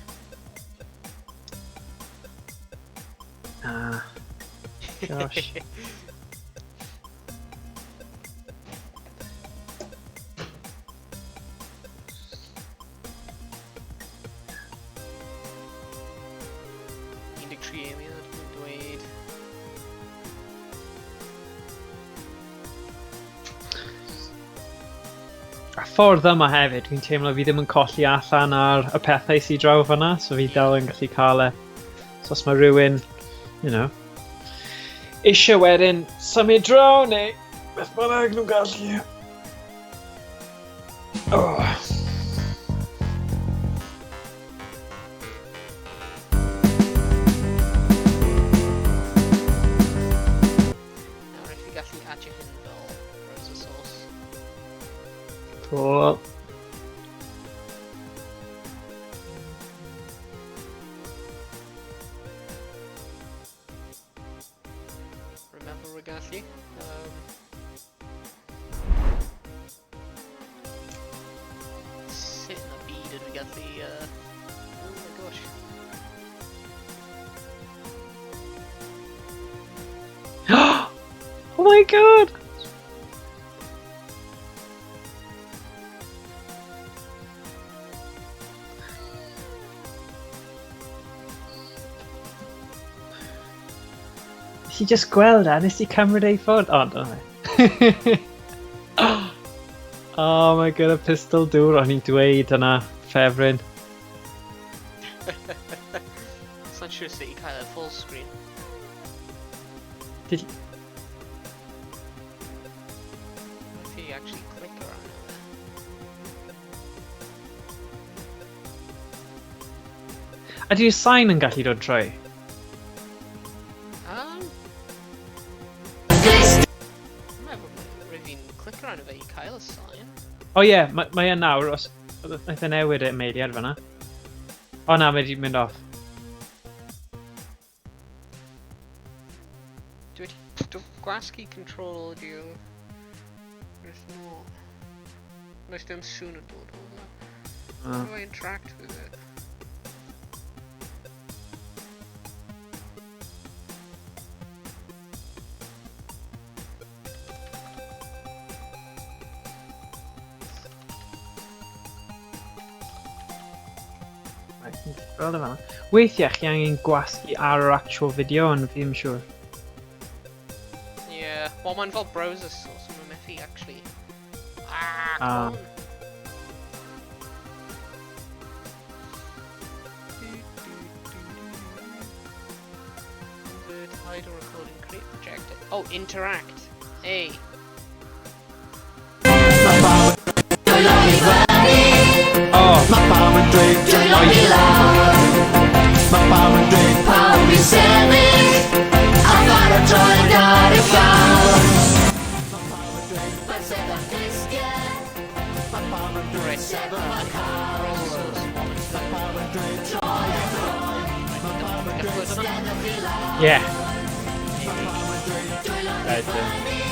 Ah, gosh. 13 eiliad, dwi'n dweud. A ffordd yma hefyd, fi'n teimlo fi ddim yn colli allan ar y pethau sydd draw fyna, so fi dal yn gallu cael e. So os mae rhywun, you know, eisiau wedyn symud draw neu beth bynnag nhw'n gallu. Oh. Nawr, if fi gallu adio hyn fel browser source. Cool. Remember we gallu. Felly, oh my gosh. Oh my god! Nes i just gweld e, nes i cymryd ei ffwrdd. O, dyna fe. Oh my god, y pistol dŵr, o'n i'n dweud yna, ffefryn. Sa'n siŵr sut i cael e full screen. Did... If you actually click around it. Ydy'r sain yn gallu dod trwy? Meddwl rwyf fi'n clicio arno fe i cael y sain. O ie, yeah, mae e nawr, os wnaeth e newid e meiliad fanna. O na, mae wedi mynd off. Dwi wedi gwasgu control audio. There's no... Does dim sŵn yn dod o fe. How do I interact with it? Gweld e fan'na. Weithiau chi angen gwasgu ar yr actual video, ond fi ddim yn siŵr. Yeah, well mae'n fel browser so mae'n methu actually. Ah, come on! Invert, hide or recording, create, project. Oh, interact. Hey. Oh. Mae pawb yn dweud dwylo i lawr. Mae pawb yn dweud pawb i sefyll a pharatoi ar y llawr. Mae pawb yn dweud mae'n sedd ar glustiau. Mae pawb yn dweud sef yma cawl. Mae pawb yn dweud troi a throi. Mae pawb yn dweud steddwch i lawr. Yeah. Mae pawb yn dweud dwylo i Wedyn. fyny.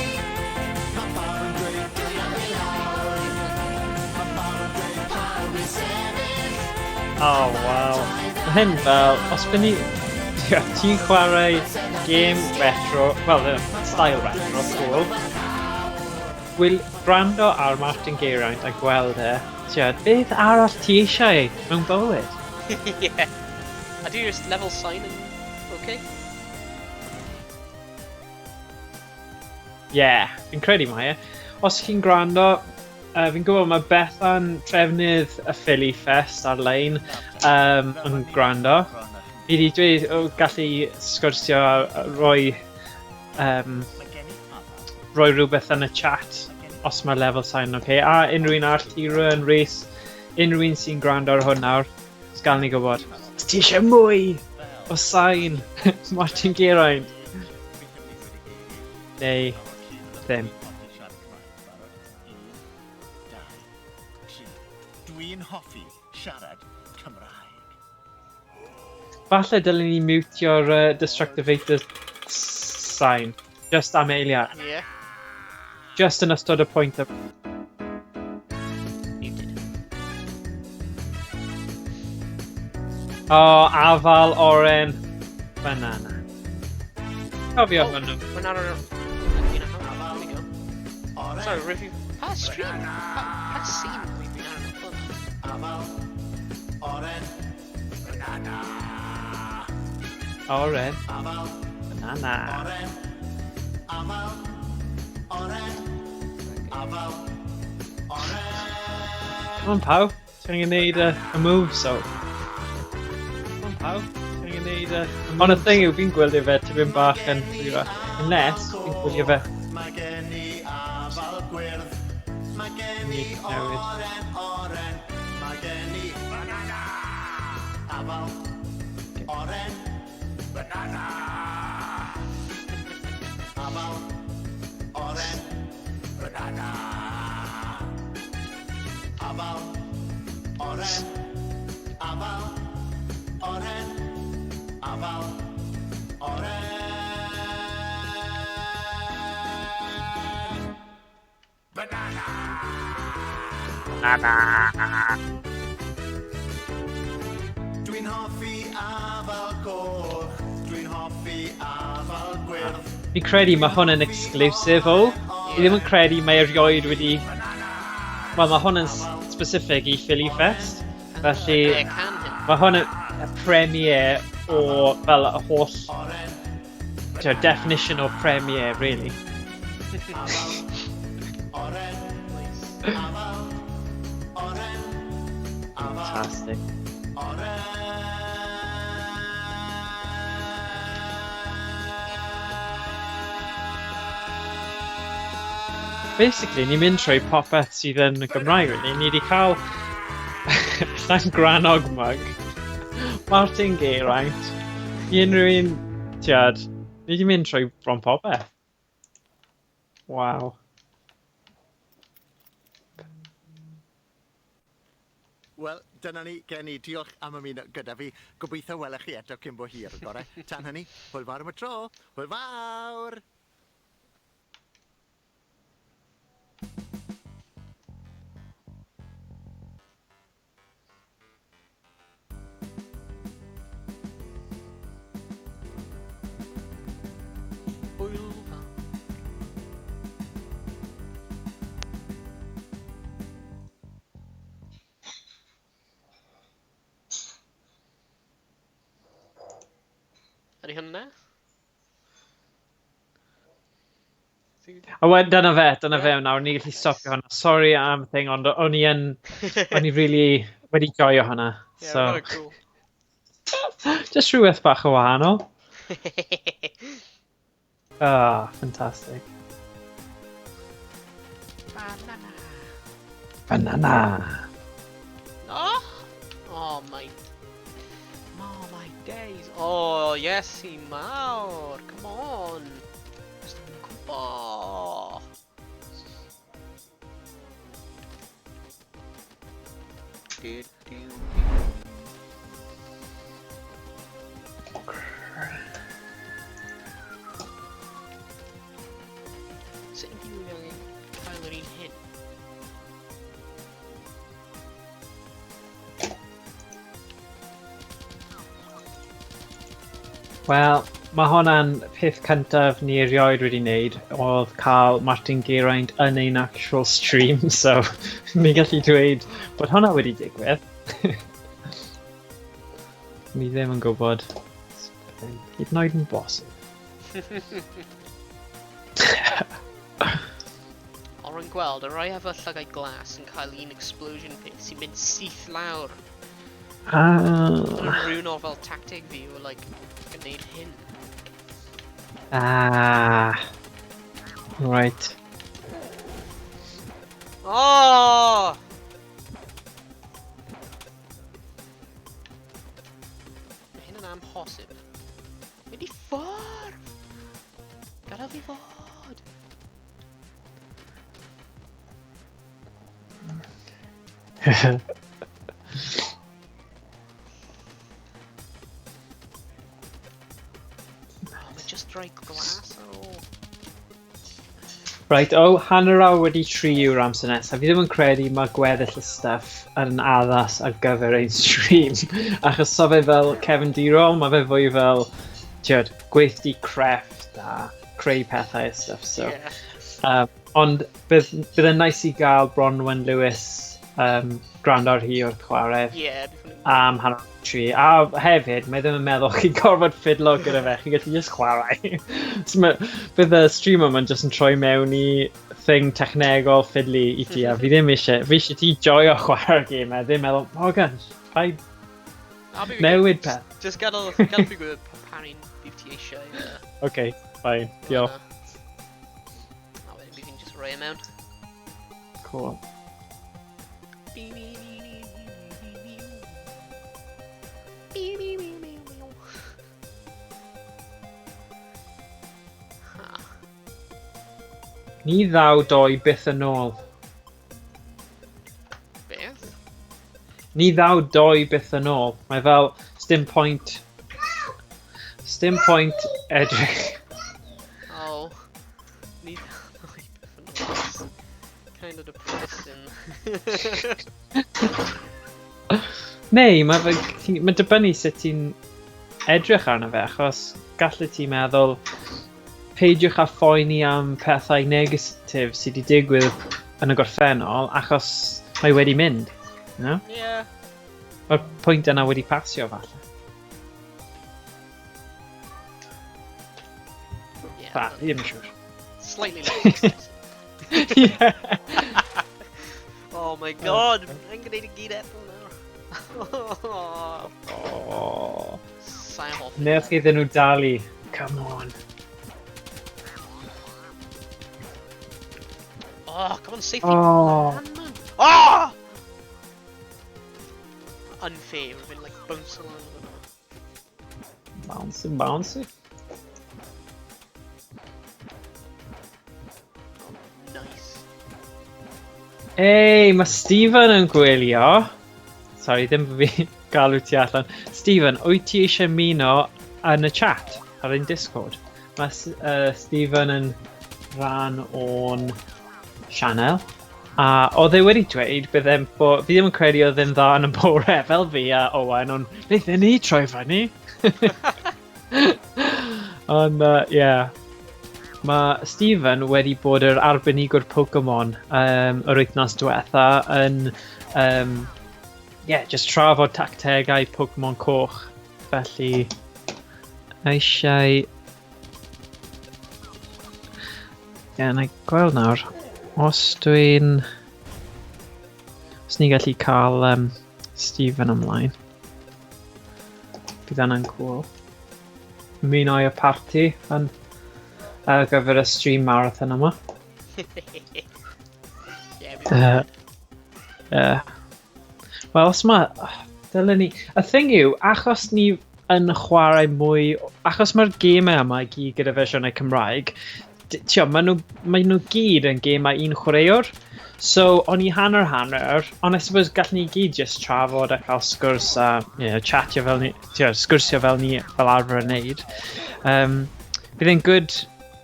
Mae pawb yn dweud dwylo i lawr. Mae pawb yn dweud pawb i sefyll. Oh, wow. Mae hyn fel, os byn ni... Ti'n chwarae game retro, well, style retro, cool. Wil gwrando ar Martin Geraint a gweld e, ti'n beth arall ti eisiau mewn bywyd? Yeah. A do just level sign yn okay? Yeah, fi'n credu mae e. Os chi'n gwrando, fi'n gwybod mae Bethan, trefnydd y Philly Fest ar-lein, yn gwrando. Fi wedi dweud o gallu sgwrsio a rhoi rhywbeth yn y chat os mae'r level sign yn okay. A unrhyw un arall, Kieran, Rhys, unrhyw un sy'n gwrando ar hwn nawr, os gael ni gwybod. Os ti eisiau mwy o sain Martin Geraint? Neu ddim. Dwi'n hoffi siarad Cymraeg. Falle dylen ni mutio'r Destructivator sign. Just am eiliad. Yeah. Just yn ystod y pwynt. Muted. O, oh, afal, oren, banana. Cofio Oh, hwnnw. Banana. There we go. Sorry, review. Pa stream? Pa scene we've been ar hwnna? Afal, oren, banana. Oren, Afal, banana. oren, afal, oren, afal, oren. Come on, pawb. Ti'n angen neud y move, so. Come on, pawb. Ti'n angen neud y... Ond y thing yw, fi'n gwylio fe tipyn bach yn hwyrach. Unless, fi'n gwylio fe. Mae gen i afal gwyrdd. Mae gen i Newid. oren, oren. Mae gen i banana. Afal, oren, banana. Afal, oren, banana. Afal, oren, afal, oren, afal, oren. Banana! Banana. Dwi'n hoffi afal coch, dwi'n hoffi afal gwyrdd. Fi'n credu mae hwn yn exclusive o. Fi ddim yn credu mae erioed wedi... Wel, mae hwn yn specific i Philly Fest. Felly, mae hwn yn premiere o fel y holl definition o premiere, really. Fantastic. Basically, ni'n mynd trwy popeth sydd yn y Gymraeg, really. Ni wedi cael Llangrannog mug, Martin Geraint, i unrhyw un, tiad, ni wedi mynd trwy bron popeth. Waw. Wel, dyna ni gen i. Diolch am ymuno gyda fi. Gobeithio welech chi eto cyn bo hir. Gorau. Tan hynny, hwyl fawr am y tro. Hwyl fawr! Hwyl fawr. Ydy hwnna? A wedyn, dyna fe, dyna fe nawr, ni'n gallu stopio hwnna. Sorry am thing, ond o'n i yn, o'n i really wedi joio hwnna. Yeah, So, cool. just rhywbeth bach o wahanol. Ah, fantastic. Banana. Banana. Oh! Oh my... Oh my days. Oh, yes, i mawr. Come on. Just cwmpo. Du, du, du. Sut yw angen cael yr un hyn? Wel, mae hwnna'n peth cyntaf ni erioed wedi wneud, oedd cael Martin Geraint yn ein actual stream, so ni'n gallu dweud bod hwnna wedi digwydd. Ni ddim yn gwybod. Hyd yn oed yn bosib. Ond rwy'n gweld, y rai efo llygaid glas yn cael un explosion pit sy'n mynd syth lawr. Ah, Mae'n rhywun o fel tactig fi o like, gwneud hyn. ah. Right. Oh! Mae hyn yn amhosib. Mynd i ffwrdd! Gadael fi fod! Mae just rhoi glas ar ôl. Right, o, 3:30 yw'r amser nesaf. Fi ddim yn credu mae gweddill y stuff yn addas ar gyfer ein stream. Achos so fe fel cefndirol, mae fe fwy fel, ti'od, gweithdy crefft a creu pethau a stuff. So. Yeah. Ond bydd yn nice i gael Bronwen Lewis gwrando ar hi wrth chwarae Yeah, bydd hwnna'n- am 3:30. A hefyd, mae ddim yn meddwl chi'n gorfod ffidlo gyda fe, chi'n gallu just chwarae. So bydd y stream yma'n just yn troi mewn i thing technegol fiddly i ti, a fi ddim eisiau, fi eisiau ti joio chwarae'r gêm, a ddim meddwl, Morgan, paid A fi- newid peth. Just gadael fi gwybod pa un bydd ti eisiau. Okay, fine, diolch. A wedyn bydd fi'n just rhoi e mewn. Cool. Ha. Ni ddaw doi byth yn ôl. Beth? Ni ddaw doi byth yn ôl. Mae fel, sdim point edrych. Oh. Ni ddaw doi byth yn ôl. Kind of depressing. Neu, mae fe, mae'n dibynnu sut ti'n edrych arno fe, achos gallu ti meddwl, peidiwch â phoeni am pethau negatif sydd wedi digwydd yn y gorffennol, achos mae wedi mynd. You know? Yeah. Mae'r pwynt yna wedi pasio, falle. Yeah. Fa, fi ddim yn siŵr. Slightly less. Yeah. Oh my god, rwy'n gwneud i gyd eto nawr. Oh. Sa'n hoffi. Newch iddyn nhw dalu. Come on. Oh, come on, safety. Oh. Man, man. Oh! Unfair, rwy'n like bounce along. Bouncy, bouncy. Nice. Ei, mae Stephen yn gwylio. Sorry, ddim fi galw ti allan. Stephen, wyt ti eisiau ymuno yn y chat ar ein Discord? Mae Stephen yn rhan o'n sianel. A oedd e wedi dweud byddem bo... Fi ddim yn credu oedd e'n dda yn y bore fel fi a Owen, ond wnaethon ni troi fyny. Ond, yeah. Mae Stephen wedi bod yr arbenigwr Pokemon yr wythnos diwetha yn yeah, just trafod tactegau Pokemon coch. Felly, eisiau... Ie, yeah, na i gweld nawr. Os dwi'n... Os ni'n gallu cael Stephen ymlaen. Bydd hwnna'n cool. Ymuno i'r parti yn ar gyfer y stream marathon yma. Yeah, bydd Wel, os ma... Dylen ni... Y thing yw, achos ni yn chwarae mwy... Achos mae'r gemau yma i gyd gyda fersiynau Cymraeg, tio, maen nhw, mae nhw gyd yn gemau un chwaraewr. So, o'n i hanner hanner, ond I suppose gallwn ni gyd just trafod a cael sgwrs a, you know, chatio fel ni, tio, sgwrsio fel ni fel arfer yn neud. Bydd e'n good,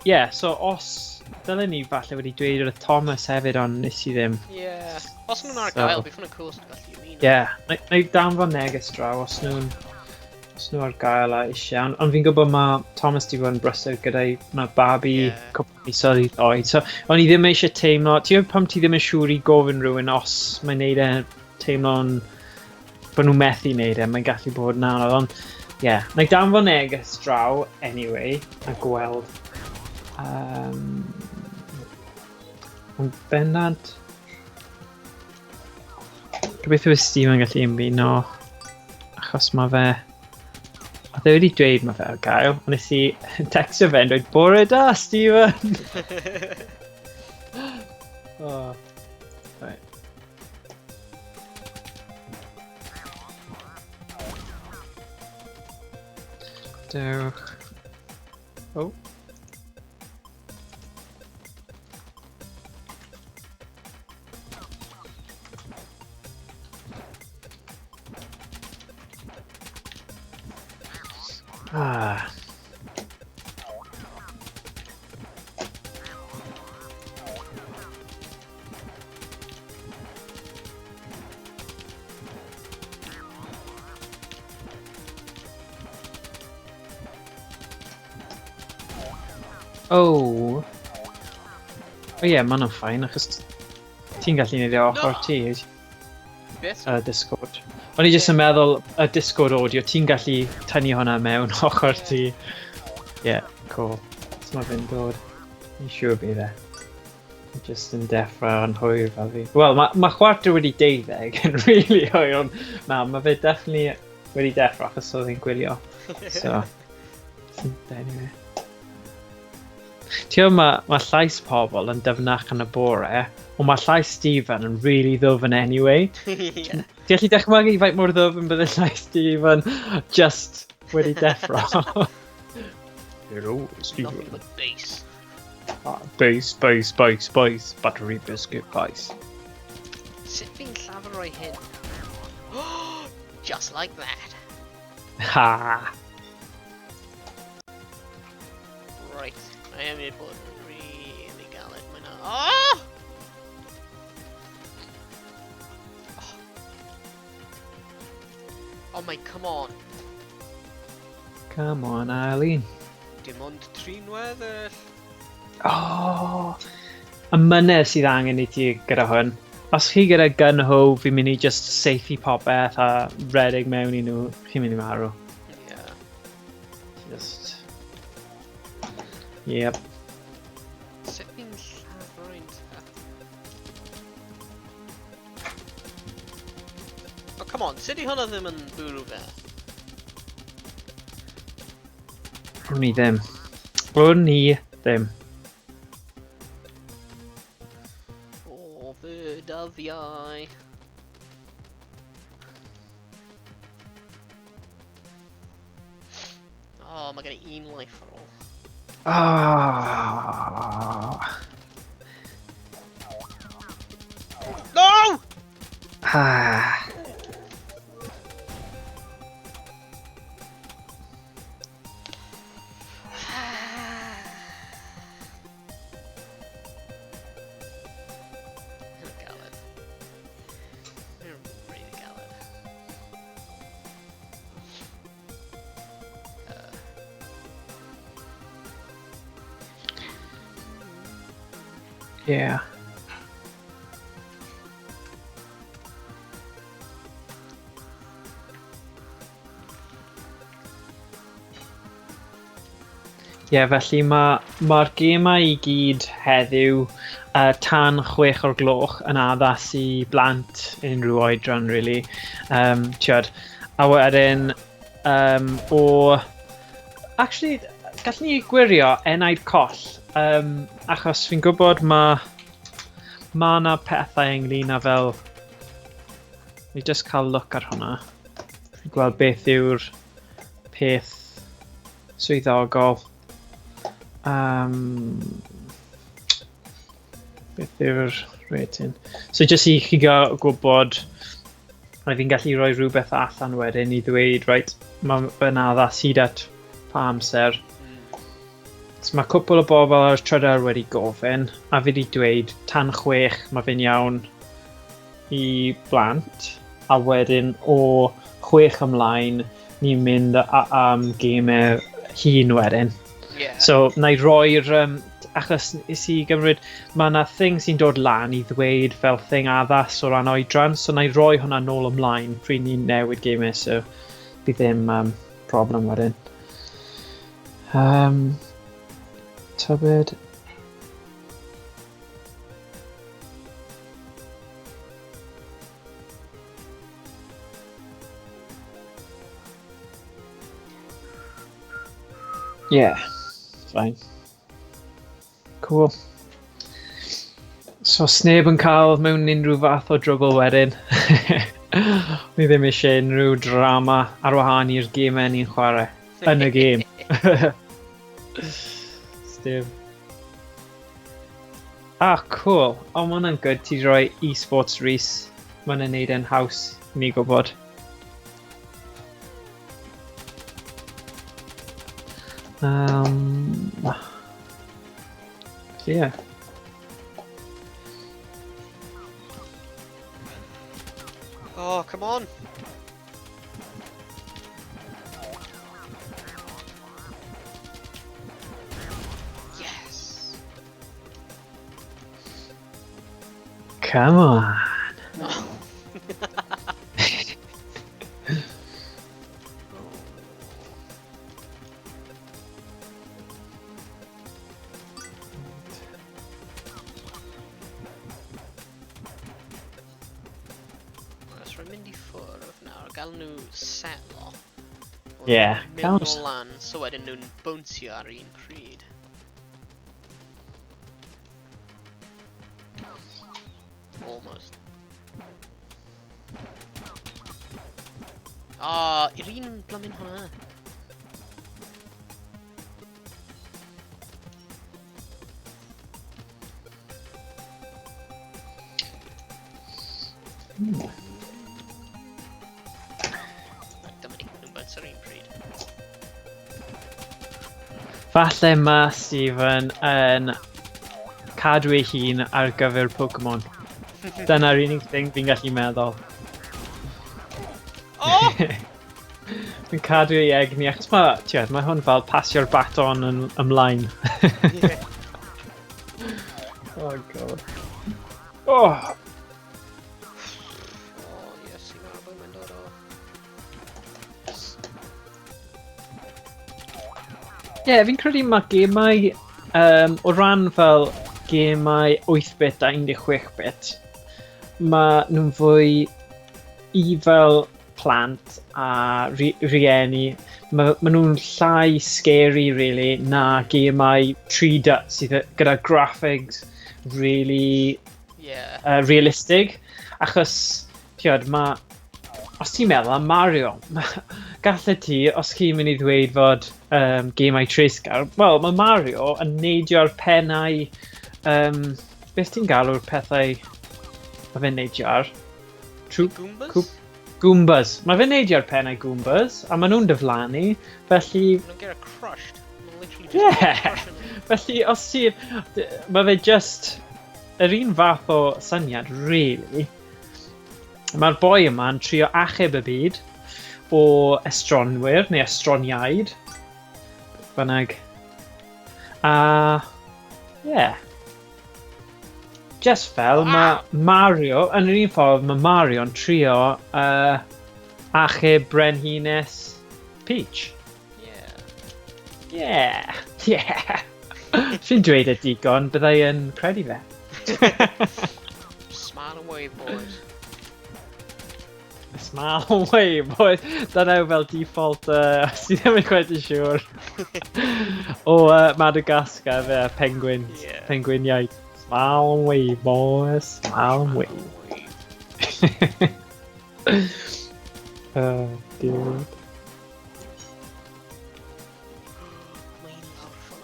yeah, so os dylen ni falle wedi dweud wrth Thomas hefyd, ond nes i ddim. Yeah. Os nhw'n ar So- gael, bydd hwnna'n cool os nhw'n gallu ymuno. Yeah, na i danfon neges draw os nhw'n os nhw ar gael a eisiau. Ond fi'n gwybod mae Thomas di fod yn brysur gyda'i ma babi cwpl o misoedd i oed. So, o'n i ddim eisiau teimlo... Ti'n gwybod pam ti ddim yn siŵr i gofyn rhywun os mae'n neud e teimlo'n... bod nhw'n methu neud e, mae'n gallu bod yn anodd. Ond, yeah, na i danfon neges draw, anyway, a gweld. Ond bendant... Gobeithio bydd Stephen gallu ymuno, achos mae fe... Oedd e wedi dweud mae fe ar gael, ond nes i textio fe yn dweud, bore da, Stephen! Oh. Right. Dewch. Oh. Oh. Oh ie, yeah, ma' hwnna'n fine, achos ti'n gallu neud e ochr No. ti, wyt? Beth? Discord. O'n i jyst yn meddwl, y Discord audio, ti'n gallu tynnu hwnna mewn ochr ti. Yeah, cool. So mae fe'n dod. Fi'n siŵr bydd e. Just yn deffro yn hwyr fel fi. Wel, ma 12:15 yn really hwyr, ond na, mae fe definitely wedi deffro achos oedd hi'n gwylio. So, anyway. Ti'n gwybod, ma llais pobl yn dyfnach yn y bore, ond mae llais Stephen yn really ddwfn anyway. Yeah. Ti'n gallu dychmygu faint mor ddwfn bydde llais Stephen just wedi deffro? Hello, Stephen. Nothing but bass. Bass, bass, bass, bass, buttery biscuit bass. Sut fi'n llafur roi hyn? Just like that. Ha! Right, I am able to really galed mae na. Oh! Oh my, come on. Come on, Eileen. Dim ond trin weddill. Oh! Y mynedd sydd angen i ti gyda hwn. Os chi gyda gun ho, fi'n mynd i just saethu popeth a redeg mewn i nhw, chi'n mynd i marw. Yeah. Just... Yep. Sut fi'n lladd rwy'n te? Oh, come on, sut i hwnna ddim yn bwrw fe? Wn i ddim. Wn i ddim. O, fy dyddiau. Oh, mae gen i un life ar ôl. Ah. No! Ah. Mae'n galed. Mae'n really galed. Yeah. Ie, yeah, felly mae'r ma gemau i gyd heddiw tan 6 o'r gloch yn addas i blant unrhyw oedran, really. Tiod, a wedyn o... Actually, gallwn ni gwirio enaid coll, achos fi'n gwybod mae ma 'na pethau ynglyn â fel... Ni just cael look ar hwnna. Fi'n gweld beth yw'r peth swyddogol. Beth yw'r rating? So jyst i chi gael gwybod, mae fi'n gallu rhoi rhywbeth allan wedyn i ddweud, right, mae fe'n addas hyd at pa amser. So mae cwpl o bobl ar trydar wedi gofyn, a fi wedi dweud tan 6 mae fe'n iawn i blant, a wedyn o 6 ymlaen ni'n mynd am gemau hŷn wedyn. Yeah. So, na i roi'r... achos nes i gymryd... Mae yna thing sy'n dod lan i ddweud fel thing addas o ran oedran, so na i roi hwnna nôl ymlaen pryd ni'n newid gemau, so bydd ddim problem wedyn. Tybed... Yeah, fine. Cool. So sneb yn cael mewn unrhyw fath o drwbl wedyn. Ni ddim eisiau unrhyw drama ar wahân i'r gemau ni'n chwarae yn y gêm. Steve. Ah, cool. O, ma' hwnna'n good. Ti 'di rhoi eSports Rhys. Ma' hwnna'n neud e'n haws i ni gwybod. Yeah. Oh, come on. Yes. Come on. Os rwy'n mynd i ffwrdd nawr, gael nhw setlo. Yeah, Mynd gael nhw nôl lan, so wedyn nhw'n bownsio ar un pryd. Almost. Ah, i'r un blymyn hwnna. Dyma ni, nhw'n bounce ar un pryd. Falle mae Stephen yn cadw ei hun ar gyfer Pokemon. Dyna'r unig thing fi'n gallu meddwl. Oh! Fi'n cadw ei egni, achos mae, tiad, mae hwn fel pasio'r baton yn ymlaen. Yeah. Oh, God. Oh! Oh, yes, i'n meddwl mae'n dod o... Ie, yeah, fi'n credu mae gemau, o ran fel gemau 8-bit a 16-bit, mae nhw'n fwy i fel plant a rieni, mae ma nhw'n llai scary, really, na gemau 3D sydd gyda graphics really realistig. Achos, tiod, mae... Os ti'n meddwl am Mario, gallet ti, os chi'n mynd i ddweud fod gemau treisgar, wel, mae Mario yn neidio ar pennau... Beth ti'n galw'r pethau mae fe'n neidio ar? True, Goombas? Goombas. Mae fe'n neidio ar pennau Goombas, a maen nhw'n diflannu, felly... Maen nhw'n get crushed. Maen nhw'n literally just crushing them. Felly, os ti... Mae fe just... Yr un fath o syniad, really. Mae'r boi yma'n trio achub y byd o estronwyr, neu estroniaid. Bynnag. A... Yeah. Just fel mae Mario, yn yr un ffordd mae Mario'n trio achub Brenhines Peach. Yeah. Yeah. Yeah. Fi'n dweud e digon, byddai yn credu fe. Smile and wave, boys. Smile and wave, boys. Dyna yw fel default, os ti ddim yn quite yn siŵr. O Madagascar, fe, penguins. Yeah. Penguiniaid. Smile and wave, boys. Smile and wave. Oh, dear. Mae'n lawr fyna.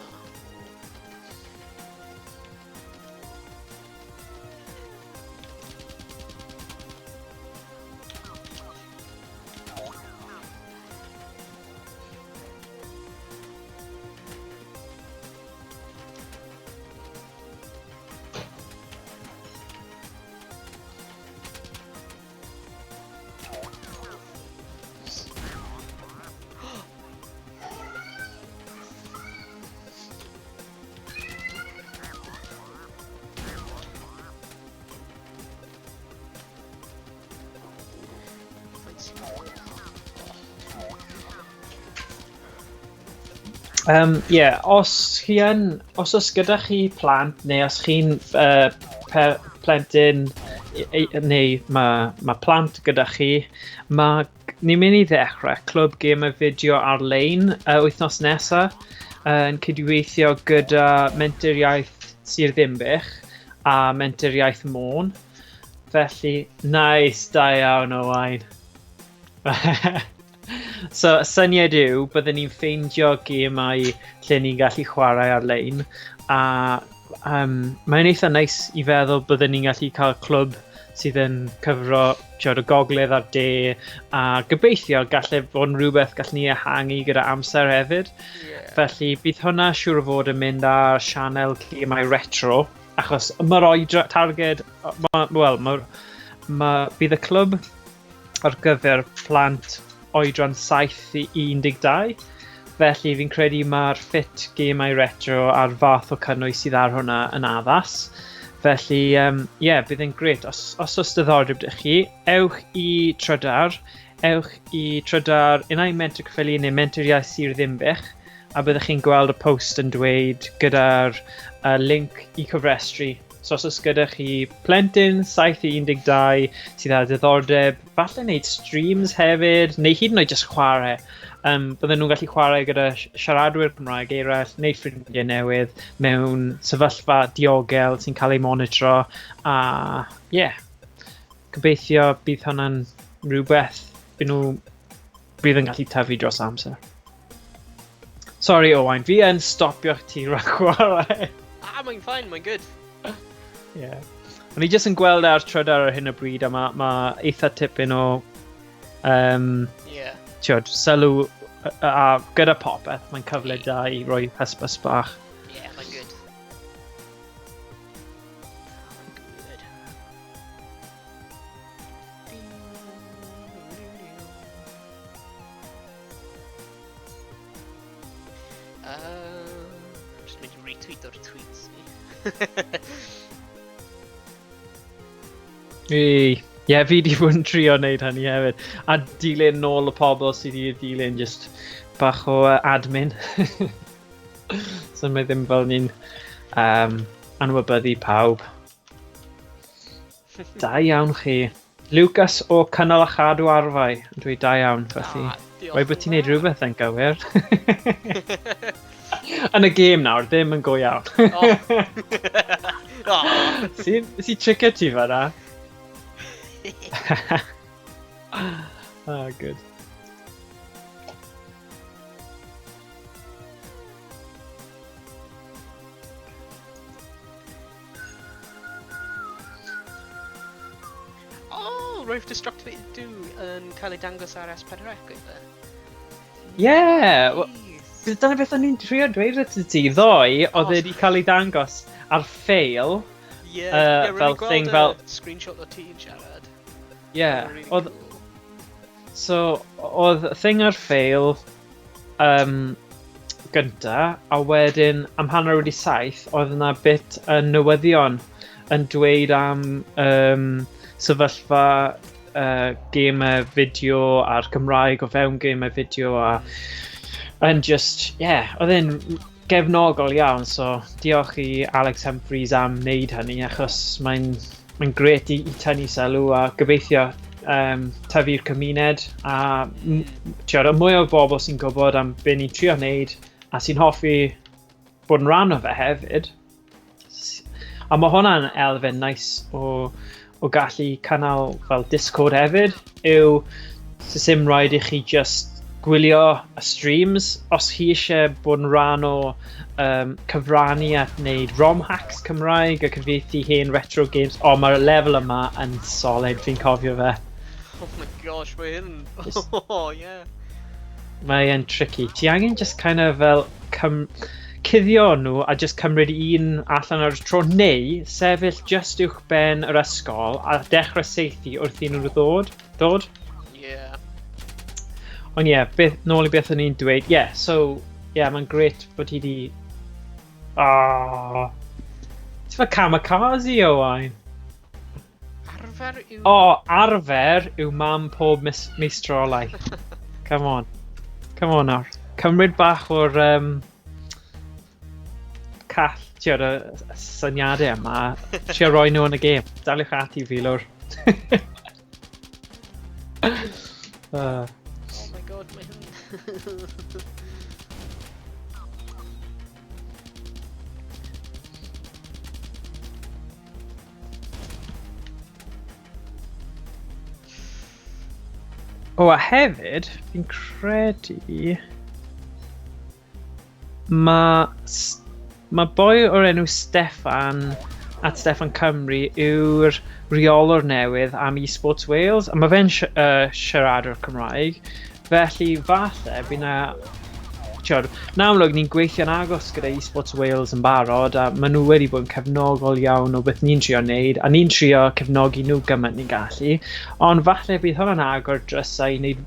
Ie, os chi yn, os oes gyda chi plant, neu os chi'n plentyn, neu ma plant gyda chi, ni'n mynd i ddechrau clwb gemau fideo ar-lein wythnos nesa, yn cydweithio gyda Menter Iaith Sir Ddinbych a Menter Iaith Môn. Felly, nice, da iawn, Owain. So, y syniad yw, byddwn ni'n ffeindio gemau lle ni'n gallu chwarae ar-lein, a mae'n eitha neis i feddwl byddwn ni'n gallu cael clwb sydd yn cyfro, ti'od, y gogledd a'r de, a gobeithio gallai fod yn rhywbeth gallwn ni ehangu gyda amser hefyd. Felly, bydd hwnna siŵr o fod yn mynd ar sianel gemau retro, achos mae'r oedra targed, ma, wel, ma, ma, bydd y clwb ar gyfer plant oedran 7 i 12. Felly fi'n credu mae'r ffit gemau retro a'r fath o cynnwys sydd ar hwnna yn addas. Felly, ie, bydd e'n grêt. Os oes diddordeb 'da chi, ewch i Trydar, ewch i Trydar unai Menter Caerffili neu Menter Iaith Sir Ddinbych, a byddwch chi'n gweld y post yn dweud gyda'r link i cyfrestru. So os oes gyda chi plentyn 7 i 12 sydd â diddordeb, falle wneud streams hefyd, neu hyd yn oed jyst chwarae. Bydden nhw'n gallu chwarae gyda siaradwyr Cymraeg eraill neu ffrindiau newydd mewn sefyllfa diogel sy'n cael ei monitro. A ie, gobeithio bydd hwnna'n rhywbeth bydd nhw bydd yn gallu tyfu dros amser. Sorry Owain, fi yn stopio ti rhag chwarae. Mae'n fine, mae'n good. Yeah. O'n i jyst yn gweld ar Trydar ar hyn o bryd, a ma eitha tipyn o, ti'od, sylw, a gyda popeth, mae'n cyfle da i roi hysbys bach. Yeah, mae'n good. Good. Just mynd i retweet o'r tweets ni. Ei, ie, fi di bod yn trio wneud hynny hefyd. A dilyn nôl y pobl sydd wedi dilyn, just bach o admin. So mae ddim fel ni'n anwybyddu pawb. Da iawn chi. Lucas o Cynnal a Chadw Arfau yn dweud da iawn, felly. Ah, diolch Rhaid bod yn ti'n neud fawr. rhywbeth yn gywir. Yn y gêm nawr, ddim yn go iawn. Oh. Oh. Si tricio ti fan'na? Ah, good. Oh, roedd Destructoid 2 yn cael ei dangos ar S4C, oedd e? Yeah! Well, Nice. dyna beth o'n i'n trio dweud wrth ti ddoe, oedd Oh. e wedi cael ei dangos ar ffeil. Ie, ie, rwy'n fel gweld thing y fel- screenshot o ti'n siarad. Yeah, Really oedd, cool. so, oedd thing ar ffeil gynta, a wedyn am 7:30, oedd yna bit yn newyddion yn dweud am sefyllfa gemau fideo a'r Cymraeg o fewn gemau fideo a and just, yeah, oedd e'n gefnogol iawn, so diolch i Alex Humphries am wneud hynny, achos mae'n grêt i tynnu sylw a gobeithio tyfu'r cymuned a ti'od, y mwy o bobl sy'n gwybod am be ni'n trio wneud a sy'n hoffi bod yn rhan o fe hefyd. A mae hwnna'n elfen nice o gallu cynnal fel Discord hefyd, yw sim rhaid i chi just gwylio y streams. Os chi eisiau bod yn rhan o cyfrannu at wneud ROM hacks Cymraeg a cyfieithu hen retro games, o, mae'r lefel yma yn solid, fi'n cofio fe. Oh my gosh, mae hyn... Just- Oh, yeah. Mae e'n tricky. Ti angen just kind of fel cuddio nhw a just cymryd un allan ar y tro, neu sefyll just uwch ben yr ysgol a dechrau saethu wrth i nhw ddod. Yeah. Ond ie, beth, nôl i beth o'n i'n dweud, yeah, so, yeah, mae'n grêt bod hi di... Oh, ti fel kamikaze, Owain. Arfer yw... O, arfer yw mam pob meistrolaeth. Come on. Come on nawr. Cymryd bach o'r call, ti'n y syniadau yma, trio roi nhw yn y gêm. Daliwch ati, filwr. Oh my god, mae hyn... O, a hefyd, fi'n credu... Mae boi o'r enw Steffan at Steffan Cymru yw'r rheolwr newydd am eSports Wales, a mae fe'n siaradwr Cymraeg, felly falle bydd na... Ti'od, yn amlwg ni'n gweithio'n agos gyda eSports Wales yn barod, a maen nhw wedi bod yn cefnogol iawn o beth ni'n trio wneud, a ni'n trio cefnogi nhw gymaint ni'n gallu, ond falle bydd hwnna'n agor drysau i wneud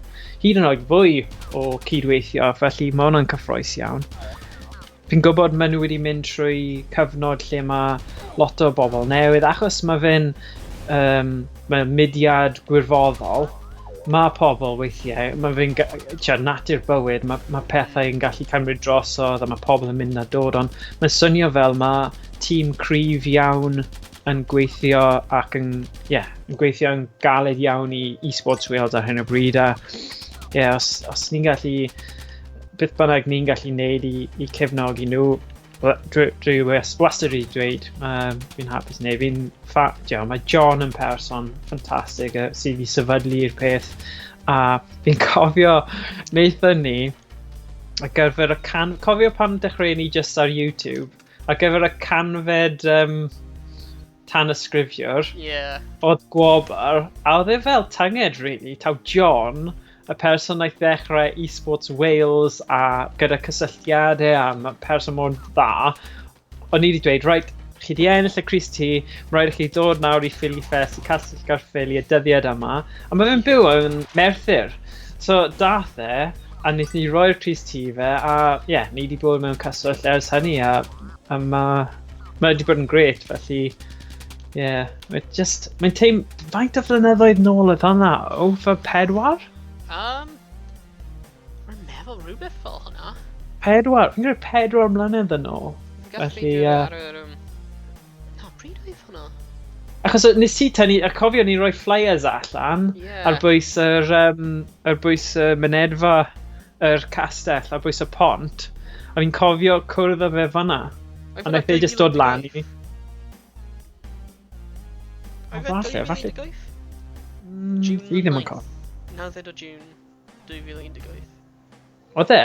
hyd yn oed fwy o cydweithio, felly mae hwnna'n cyffrous iawn. Fi'n gwybod maen nhw wedi mynd trwy cyfnod lle mae lot o bobl newydd, achos mae fe'n mae mudiad gwirfoddol, mae pobl weithiau, mae fe'n ti'od, natur bywyd, mae pethau yn gallu cymryd drosodd a mae pobl yn mynd a dod, ond mae'n swnio fel mae tîm cryf iawn yn gweithio ac yn, yeah, yn gweithio yn galed iawn i eSports Wales ar hyn o bryd, a yeah, os ni'n gallu, beth bynnag ni'n gallu neud i cefnogi nhw, wel, dwi wastad wedi dweud, fi'n hapus neud, fi'n fa-, ti'o, mae John yn person ffantastig, sydd wedi sefydlu'r peth, a fi'n cofio wnaethon ni, ar gyfer y can-, cofio pan dechreuon ni just ar YouTube, ar gyfer y 100fed, tanysgrifiwr, oedd gwobr, a oedd e fel tynged, really, taw John, y person wnaeth ddechrau eSports Wales a gyda cysylltiadau a person mor dda, o'n i wedi dweud, right, chi di ennill y crys T, mae rhaid i chi dod nawr i Philly Fest, i Castell Caerffili y dyddiad yma, a mae fe'n byw yn Merthyr. So dath e, A wnaethon ni roi'r crys T i fe, a ie, yeah, ni wedi bod mewn cyswllt ers hynny, a mae wedi bod yn gret, felly ie, yeah, mae just, mae'n teim, faint o flynyddoedd nôl oedd hwnna? Over 4? Rwy'n meddwl rhywbeth fel hwnna. 4, fi'n credu 4 mlynedd yn ôl. Felly, ar yr... Na, pryd oedd hwnna? Achos nes ti tynnu, a cofio ni roi flyers allan ar bwys yr, ar bwys y mynedfa yr castell, ar bwys y pont, a fi'n cofio cwrdd â fe fanna. A wnaeth e jyst dod lan i fi. O, falle, falle. Fi ddim yn cofio. 9 o June 2018. Oedd e?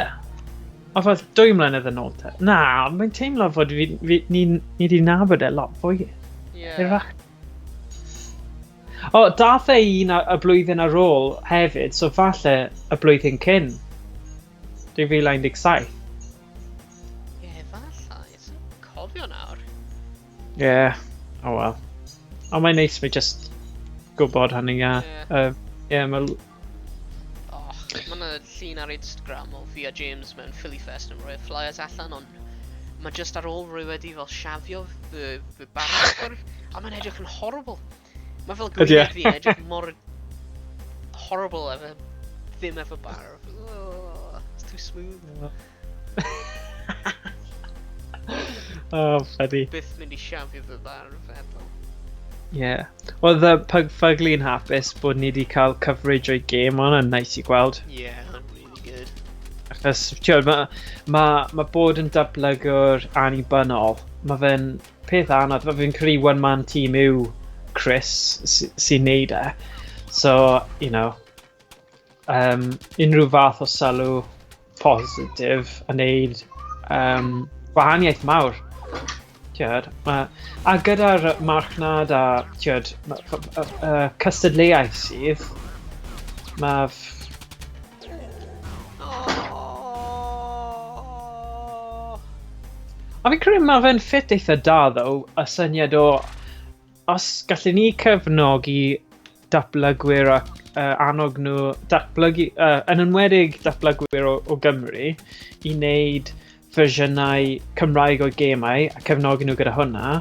O fel 2 mlynedd yn ôl te. Na, mae'n teimlo fod ni wedi nabod e lot fwy. Ie. Hirach. O, dath e un y blwyddyn ar ôl hefyd, so falle y blwyddyn cyn. 2017. Ie, falle. Sy'n cofio nawr. Ie. Yeah. Oh well. Ond mae'n neis fi just gwybod hynny, ie. Ie, mae... Oh, mae yna llun ar Instagram o fi a James mewn Philly Fest yn rhoi flyers allan, ond mae just ar ôl rwy wedi fel siafio fy barf, a mae'n edrych yn horrible. Mae fel gwyneb fi yn edrych mor horrible efo ddim efo barf. Oh, it's too smooth. Oh, funny. Byth mynd i siafio fy barf eto. Ie. Yeah. Oedd y Pug Fugly'n hapus bod ni wedi cael coverage o'i gêm, ond hwnna'n nice i gweld. Yeah, really good. Achos, ti'n ma bod yn datblygwr annibynnol, mae fe'n peth anodd. Mae fe'n creu one man team yw Chris sy'n neud e. So, you know, unrhyw fath o sylw positif yn neud gwahaniaeth mawr. Tiod, a gyda'r marchnad a tiod, cystadleuaeth sydd, mae... A fi'n credu mae fe'n ffit eitha da, ddo, y syniad o, os gallwn ni cefnogi datblygwyr ac annog nhw, datblygu, yn enwedig datblygwyr o Gymru, i wneud fersiynau Cymraeg o'i gemau a cefnogi nhw gyda hwnna,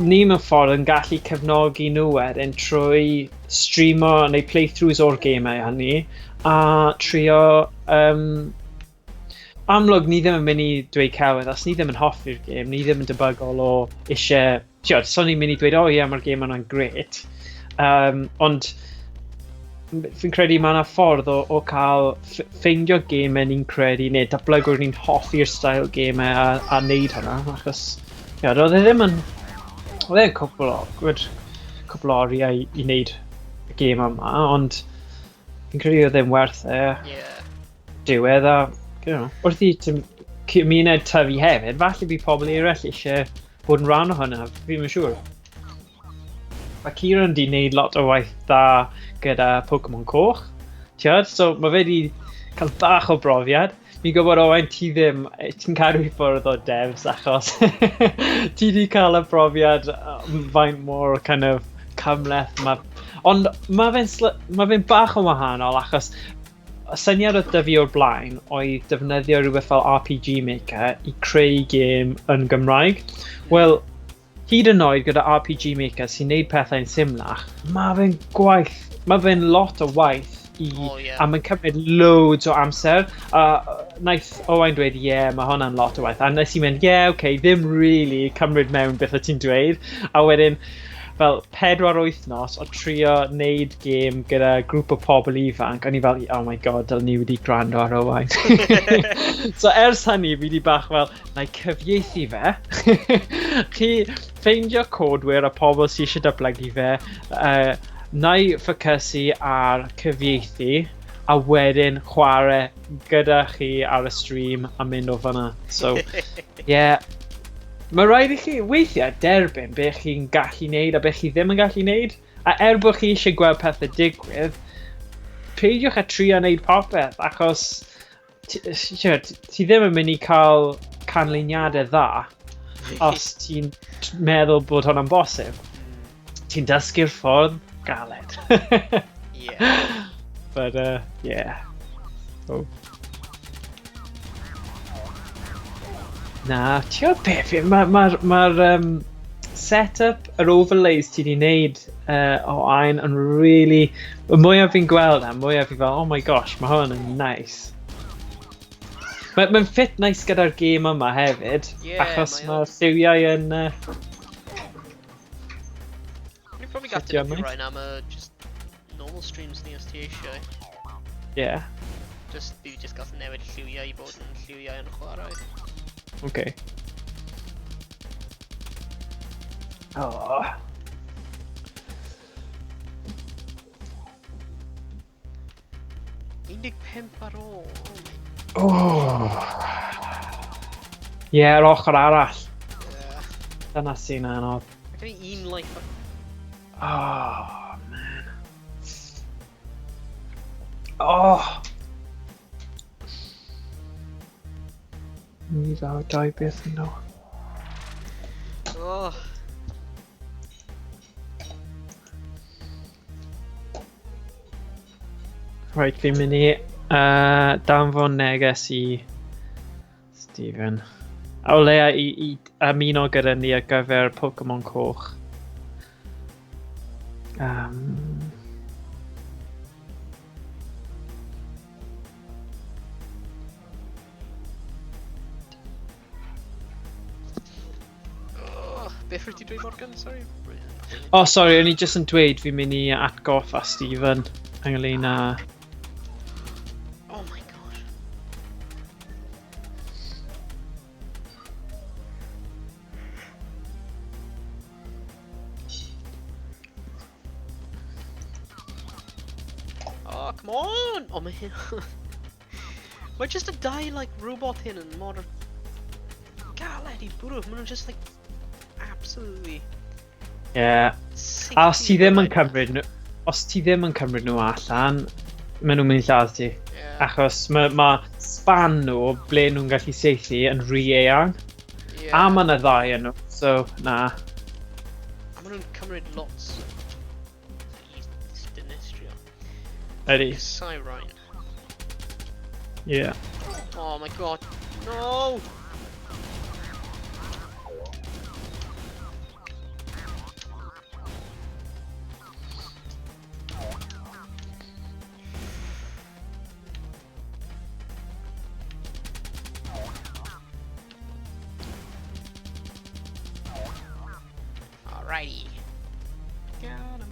ni mewn ffordd yn gallu cefnogi nhw wedyn trwy streamo neu playthroughs o'r gemau hynny a trio... Amlwg ni ddim yn mynd i dweud celwydd, os ni ddim yn hoffi'r gêm, ni ddim yn debygol o eisiau... Tiod, so ni'n mynd i dweud, o ie, mae'r gêm yna'n gret. Ond fi'n credu mae yna ffordd o cael ffeindio gemau ni'n credu, neu datblygwr ni'n hoffi'r style gemau a neud hwnna, achos ie, oedd e ddim yn... Oedd e'n cwpl o, gwyd, cwpl o oriau i wneud y gêm yma, ond fi'n credu oedd e'n werth e. Diwedd a, you know, wrth i cymuned tyfu hefyd, falle bydd pobl eraill eisiau bod yn rhan o hwnna, fi ddim yn siŵr. Mae Kieran di wneud lot o waith dda gyda Pokemon Coch, tiod? So mae fe di cael bach o brofiad. Fi'n gwybod, Owain, ti ddim, ti'n cadw i ffwrdd o devs achos ti di cael y brofiad faint mor kind of cymhleth. Ond mae fe'n bach yn wahanol achos y syniad oedd 'da fi o'r blaen oedd defnyddio rhywbeth fel RPG Maker i creu gêm yn Gymraeg. Wel, hyd yn oed gyda RPG Maker sy'n neud pethau'n symlach, mae fe'n gwaith, mae fe'n lot o waith i, a mae'n cymryd loads o amser. A naeth Owain dweud, ie, yeah, mae hwnna'n lot o waith. A nes i mynd, ie, yeah, okay, ddim really cymryd mewn beth o ti'n dweud. A wedyn, fel 4 wythnos o trio wneud gêm gyda grŵp o pobl ifanc, o'n i fel, oh my god, dylen ni wedi gwrando ar Owain. So ers hynny, fi wedi bach fel, na i cyfieithu fe. Chi ffeindio codwyr a pobl sydd eisiau datblygu fe, na i ffocysu ar cyfieithu, a wedyn chwarae gyda chi ar y stream a mynd o fyna. So, yeah. Mae rhaid i chi weithiau derbyn be chi'n gallu neud a be chi ddim yn gallu neud. A er bod chi eisiau gweld pethau digwydd, peidiwch â trio neud popeth, achos ti ddim yn mynd i cael canlyniadau dda os ti'n meddwl bod hwnna'n bosib. Ti'n dysgu'r ffordd galed. Yeah. But, yeah. Oh. Na, ti'n gwybod beth, mae'r ma, ma, ma set-up, yr overlays ti wedi wneud o Ain yn really... Y mwyaf fi'n gweld e, mwyaf fi fel, oh my gosh, mae hwn yn nice. Mae'n ma fit nice gyda'r gêm yma hefyd, yeah, achos mae'r lliwiau yn... Ni'n probably gallu defnyddio rhain am y just normal streams ni os ti eisiau. Yeah. Just, fi just gallu newid lliwiau i bod yn lliwiau yn chwarae. Okay. Oh. 15 ar ôl. Oh. Ie, yeah, yr ochr arall. Yeah. Dyna sy'n anodd. Mae gen i un life. Oh, man. Oh. Ni ddaw dau beth yn nhw. Oh. Right, fi'n mynd i danfon neges i Stephen. A o leia i ymuno gyda ni ar gyfer Pokemon Coch. Oh, beth wyt ti'n dweud, Morgan? Sorry. Oh, sorry, o'n i jyst yn dweud fi'n mynd i atgoffa Stephen ynglyn â... Oh my gosh. Oh, come on! Oh, mae hyn... Mae just y dau, like, robot hyn yn mor galed i bwrw. Maen nhw'n just, like, absolutely... Yeah. A os ti ddim yn cymryd nhw, os ti ddim yn cymryd nhw allan, maen nhw'n mynd i lladd ti. Yeah. Achos mae ma span nhw, ble nhw'n gallu saethu, yn rhy eang. Yeah. A mae yna ddau yn nhw, so na. A maen nhw'n cymryd lots i dinistrio. Ydy. Cyrine. Yeah. Oh my god. No! Alrighty. Got him.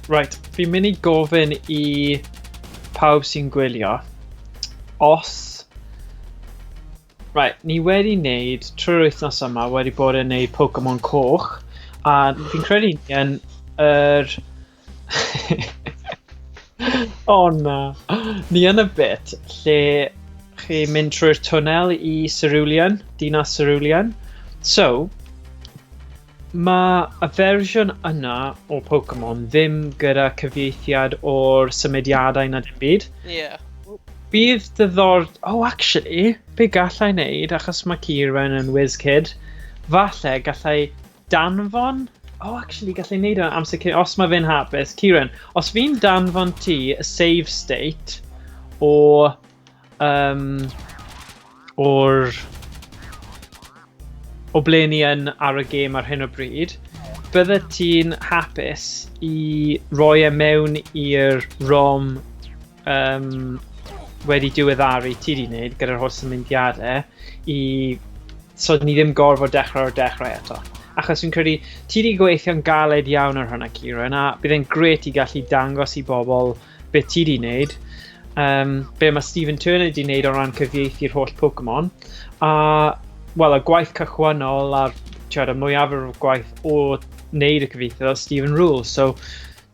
Right, fi'n mynd i gofyn i pawb sy'n gwylio, os... Right, ni wedi wneud, trwy'r wythnos yma, wedi bod yn wneud Pokemon Coch, a fi'n credu ni yn yr... O na! Ni yn y bit lle chi'n mynd trwy'r twnnel i Cerulean, dinas Cerulean. So, mae y fersiwn yna o Pokemon ddim gyda cyfieithiad o'r symudiadau na dim byd. Yeah. Bydd diddor... Oh, actually, be gallai wneud, achos mae Kieran yn whiz kid, falle gallai danfon... Oh, actually, gallai wneud o'n amser cyn... Os mae fe'n hapus. Kieran, os fi'n danfon ti y save state o... o'r... o ble ni yn ar y gêm ar hyn o bryd, bydde ti'n hapus i roi e mewn i'r ROM wedi diweddaru ti wedi wneud gyda'r holl symudiadau i so ni ddim gorfod dechrau o'r dechrau eto. Achos fi'n credu ti wedi gweithio'n galed iawn ar hwnna, Kieran, a bydd e'n grêt i gallu dangos i bobl beth ti wedi wneud, be mae Stephen Turner wedi wneud o ran cyfieithu'r holl Pokemon, a wel, y gwaith cychwynnol a'r y mwyafrif o'r gwaith o wneud y cyfieithu oedd Stephen Rule. So,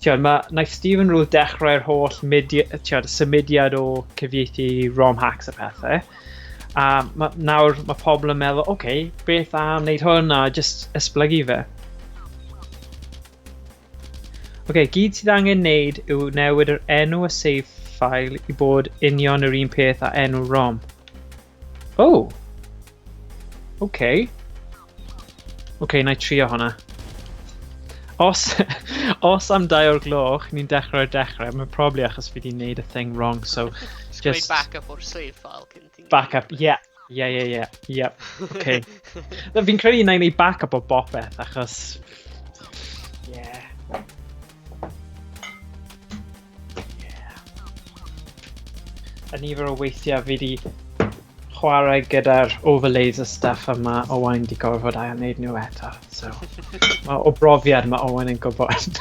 mae wnaeth Stephen Rule dechrau'r holl symudiad o cyfieithu ROM hacks a pethau. A nawr mae pobl yn meddwl, oce, okay, beth am wneud hwn a just esblygu fe. Ok, gyd sydd angen neud yw newid yr enw y save file i bod union yr un peth a enw ROM. Oh! Ok. Ok, na i trio hwnna. Os, os am 2 o'r gloch, ni'n dechrau o'r dechrau, mae'n probably achos fi wedi wneud y thing wrong, so Just gwneud backup o'r save file cyn ti'n... Backup, yeah. Yeah. Okay. Fi'n credu na i wneud backup o bopeth, achos... Yeah. Yeah. A nifer o weithiau fi wedi chwarae gyda'r overlays a stuff yma, Owain di gorfod ail wneud nhw eto. So, ma, o brofiad mae Owain yn gwybod.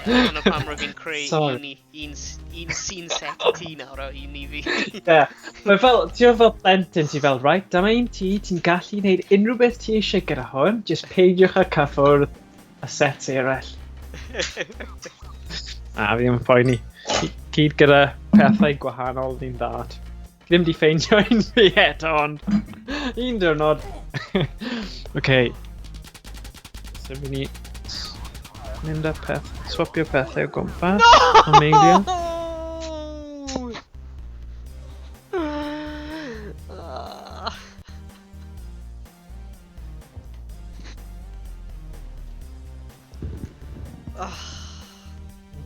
Dyna pam rwyf fi'n creu un, un, un scene set i ti nawr a un i fi. Ie. Mae fel, ti'n fel plentyn, ti fel, right, dyma un ti, ti'n gallu gwneud unrhyw beth ti eisiau gyda hwn, just peidiwch â cyffwrdd y sets eraill. A fi ddim yn poeni. Gyd gyda pethau gwahanol ni'n ddad. Ddim di ffeindio un fi eto, ond un diwrnod. OK. So fi'n ni mynd â peth, swapio pethau o gwmpas. No! Amelia.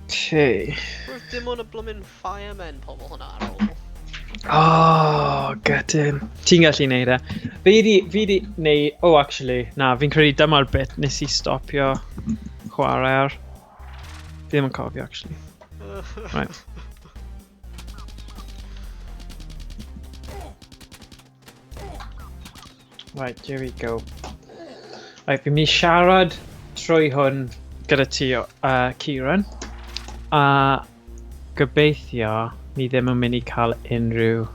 Okay. Roedd dim ond y bloomin' firemen pobl hwnna ar ôl. Oh, gutting. Ti'n gallu neud e. Fi di, neu, oh actually, na, fi'n credu dyma'r bit nes i stopio chwarae ar. Fi ddim yn cofio, actually. Right. Right, here we go. Right, fi'n mynd i siarad trwy hwn gyda ti, Kieran. A gobeithio ni ddim yn mynd i cael unrhyw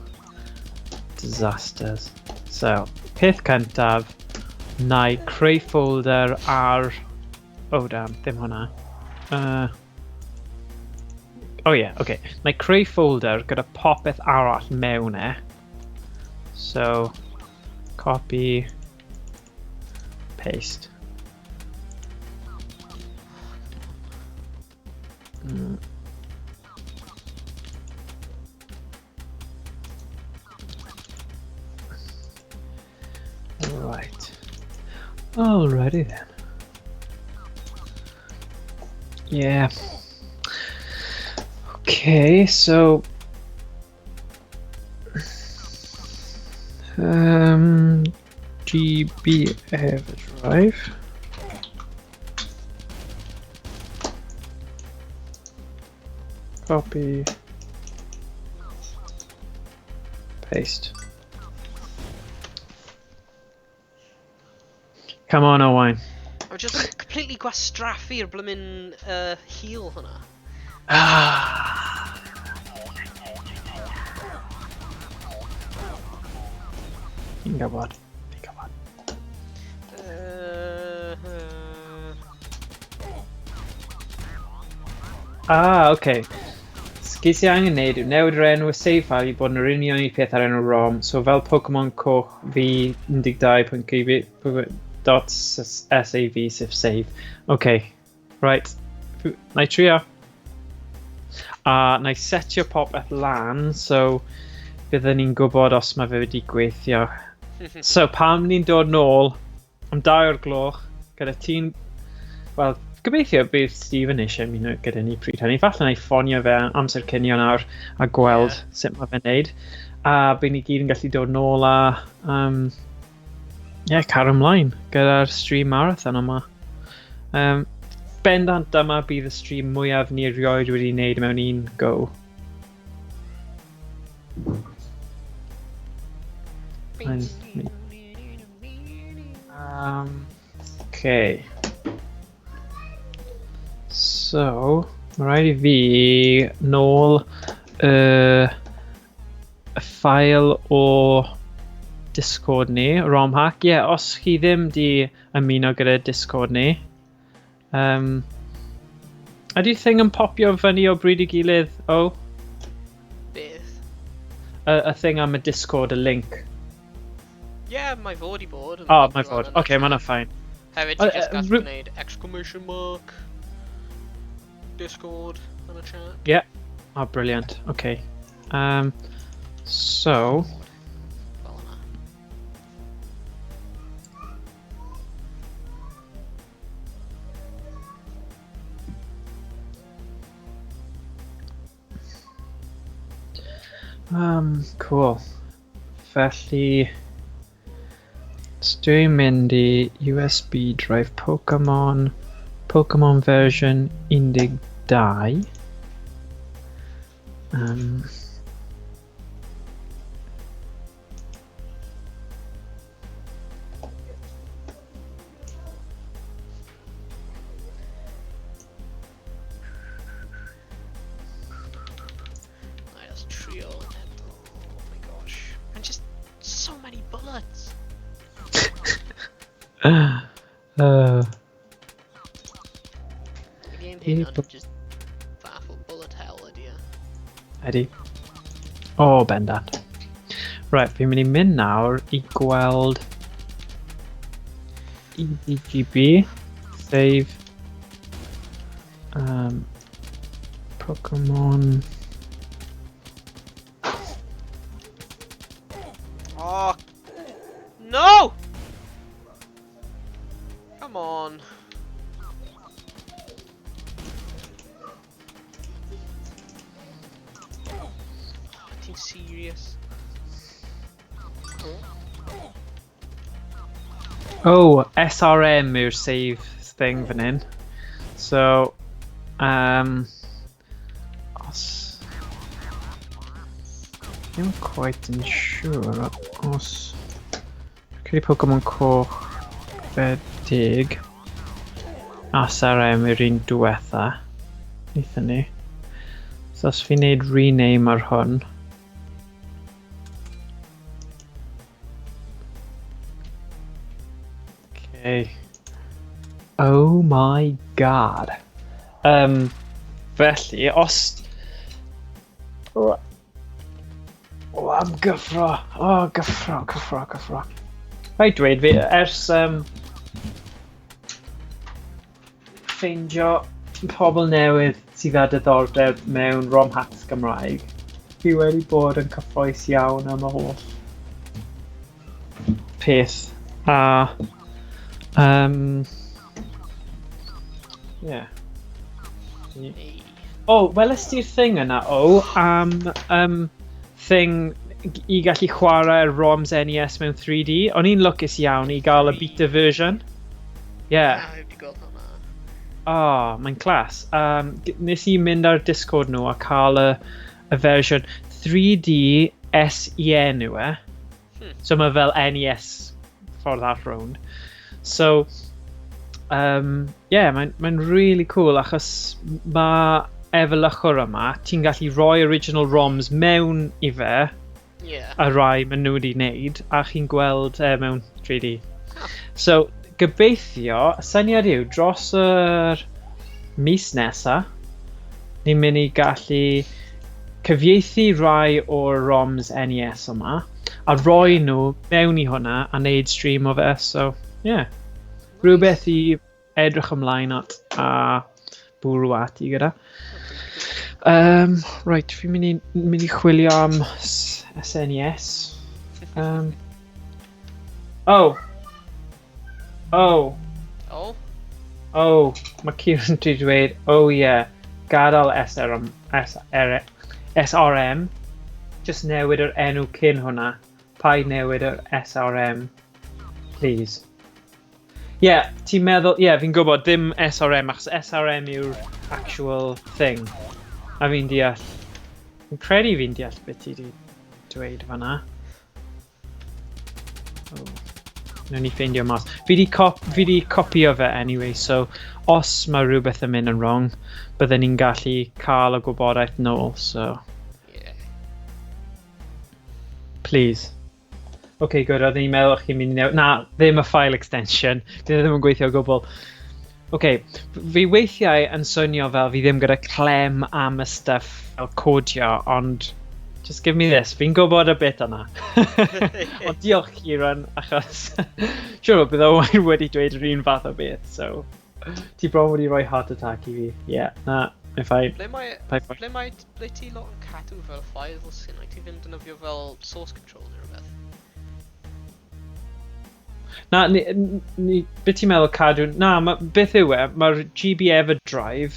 disasters. So, peth cyntaf, na i creu folder ar... Oh damn, ddim hwnna. Oh yeah, okay. Na i creu folder gyda popeth arall mewn e. So, copy, paste. Right. Alrighty then. Yeah. Okay, so GB Everdrive. Copy. Paste. Come on, Owain. I'm just completely gwastraffu'r bloomin' heal hwnna. Ah. Fi'n gwybod. Fi'n gwybod. Ah, okay. Ges i angen neud yw newid yr enw y save file i bod yn yr union un peth ar enw ROM. So fel Pokemon Coch V 12 pwynt G B dot S A V sef save. Okay, right. Na i trio. A na i setio popeth lan, so byddwn ni'n gwybod os mae fe wedi gweithio. So pam ni'n dod nôl am 2 o'r gloch gyda ti'n... Wel, gobeithio bydd Stephen eisiau ymuno gyda ni pryd hynny. Falle na i ffonio fe amser cinio nawr a gweld sut mae fe'n neud. A bydd ni gyd yn gallu dod nôl a yeah, cario ymlaen gyda'r stream marathon yma. Bendant dyma bydd y stream mwyaf ni erioed wedi wneud mewn un go. Okay. So, mae rhaid i fi nôl y ffael o Discord ni, ROM hack. Ie, yeah, os chi ddim di ymuno gyda Discord ni, ydy'r thing yn popio fyny o bryd i gilydd, o? Beth? Y thing am y Discord, y link. Ie, yeah, mae fod i bod yn O, popio mae fod. lan yn Oce, y ma' hwnna'n chat. fine. Hefyd, ti just gallu gwneud exclamation mark. Discord yn y chat. Yeah. Oh, brilliant. Okay. So... Fel yna. Cool. Felly, dwi'n mynd i USB drive Pokemon, Pokemon version 12. Nice trio. Oh my gosh. And just so many bullets. Y game hyn yn just fath o bullet hell ydi e. Ydy. O, bendant. Right, fi'n mynd i mynd nawr i gweld EDGB, save, Pokemon. Oh, no! Come on. Oh, ti'n serious? Oh, SRM yw'r save thing fan hyn. So, os... Ddim quite yn siŵr os... Credu Pokemon coch fedig. SRM yw'r un diwetha. Wnaethon ni. So os fi'n neud rename ar hwn. Okay. Oh my god. Felly, os... Oh, am gyffro. Oh, gyffro, gyffro, gyffro. Rhaid dweud fi, ers ffeindio pobl newydd sydd â diddordeb mewn ROM hacks Gymraeg, fi wedi bod yn cyffrous iawn am y holl peth. A, yeah. Oh, welest ti'r thing yna, o, am thing i gallu chwarae ROMs NES mewn 3D. O'n i'n lwcus iawn i gael y beta version. Yeah. Na, heb di gweld hwnna. Oh, mae'n class. Nes i mynd ar Discord nhw a cael y version 3D SEN yw e. So mae fel NES ffordd arall rownd. So, yeah, mae'n really cool achos mae efelychwr yma, ti'n gallu rhoi original ROMs mewn i fe, a rai maen nhw wedi wneud, a chi'n gweld mewn 3D. So, gobeithio, y syniad yw, dros yr mis nesa, ni'n mynd i gallu cyfieithu rai o'r ROMs NES yma, a roi nhw mewn i hwnna a wneud stream o fe, so, yeah. Rhywbeth i edrych ymlaen at a bwrw ati gyda. Right, fi'n mynd i chwilio am SNES. Oh! Oh! Oh? Oh, mae Kieran wedi dweud, oh yeah, gadael SRM, SRM, just newid yr enw cyn hwnna. Paid newid yr SRM, please. Yeah, ti'n meddwl, yeah, fi'n gwybod, ddim SRM, achos SRM yw'r actual thing. A fi'n deall, fi'n credu fi'n deall beth ti wedi dweud fan'na. Oh. Nawn ni ffeindio mas. Fi di copio fe anyway, so os mae rhywbeth yn mynd yn wrong, bydden ni'n gallu cael y gwybodaeth nôl, so... Yeah. Please. Okay, good, oedden ni'n meddwl chi'n mynd i newid... Na, ddim y file extension. Dyn nhw ddim yn gweithio o gwbl. Okay, fi weithiau yn swnio fel fi ddim gyda clem am y stuff fel codio, ond just give me this. Fi'n gwybod y bit yna. Ond diolch, Kieran, achos siŵr o bydd Owain wedi dweud yr un fath o beth, so ti bron wedi rhoi heart attack i fi. Yeah, na. Mae'n fine. Ble mae... Paid poeni. Ble mae... Ble ti lot yn cadw fel files sy'n like, ti ddim defnyddio fel source control neu rhywbeth? Na, ni, ni, beth ti'n meddwl cadw? Na, ma, beth yw e? Mae'r GB EverDrive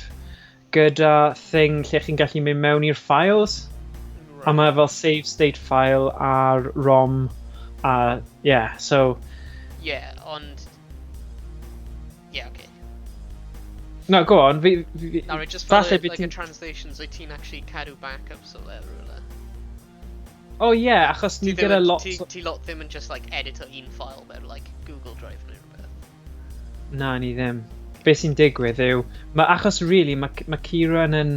gyda thing lle chi'n gallu mynd mewn i'r files. Right. A mae fel save state file ar ROM. A, yeah, so... Yeah, ond... Yeah, okay. No, go on. Fi, fi, Na, right, just fel falle y, bydd like, y ti'n... translations, wyt ti'n actually cadw backups o fe rhywle? Oh yeah, achos Ti ni ddim gyda yn- lot... Ti, ti lot ddim yn just like edit o un file mewn like Google Drive neu rhywbeth. Na, ni ddim. Be sy'n digwydd yw... Ma, achos really, mae ma Kieran yn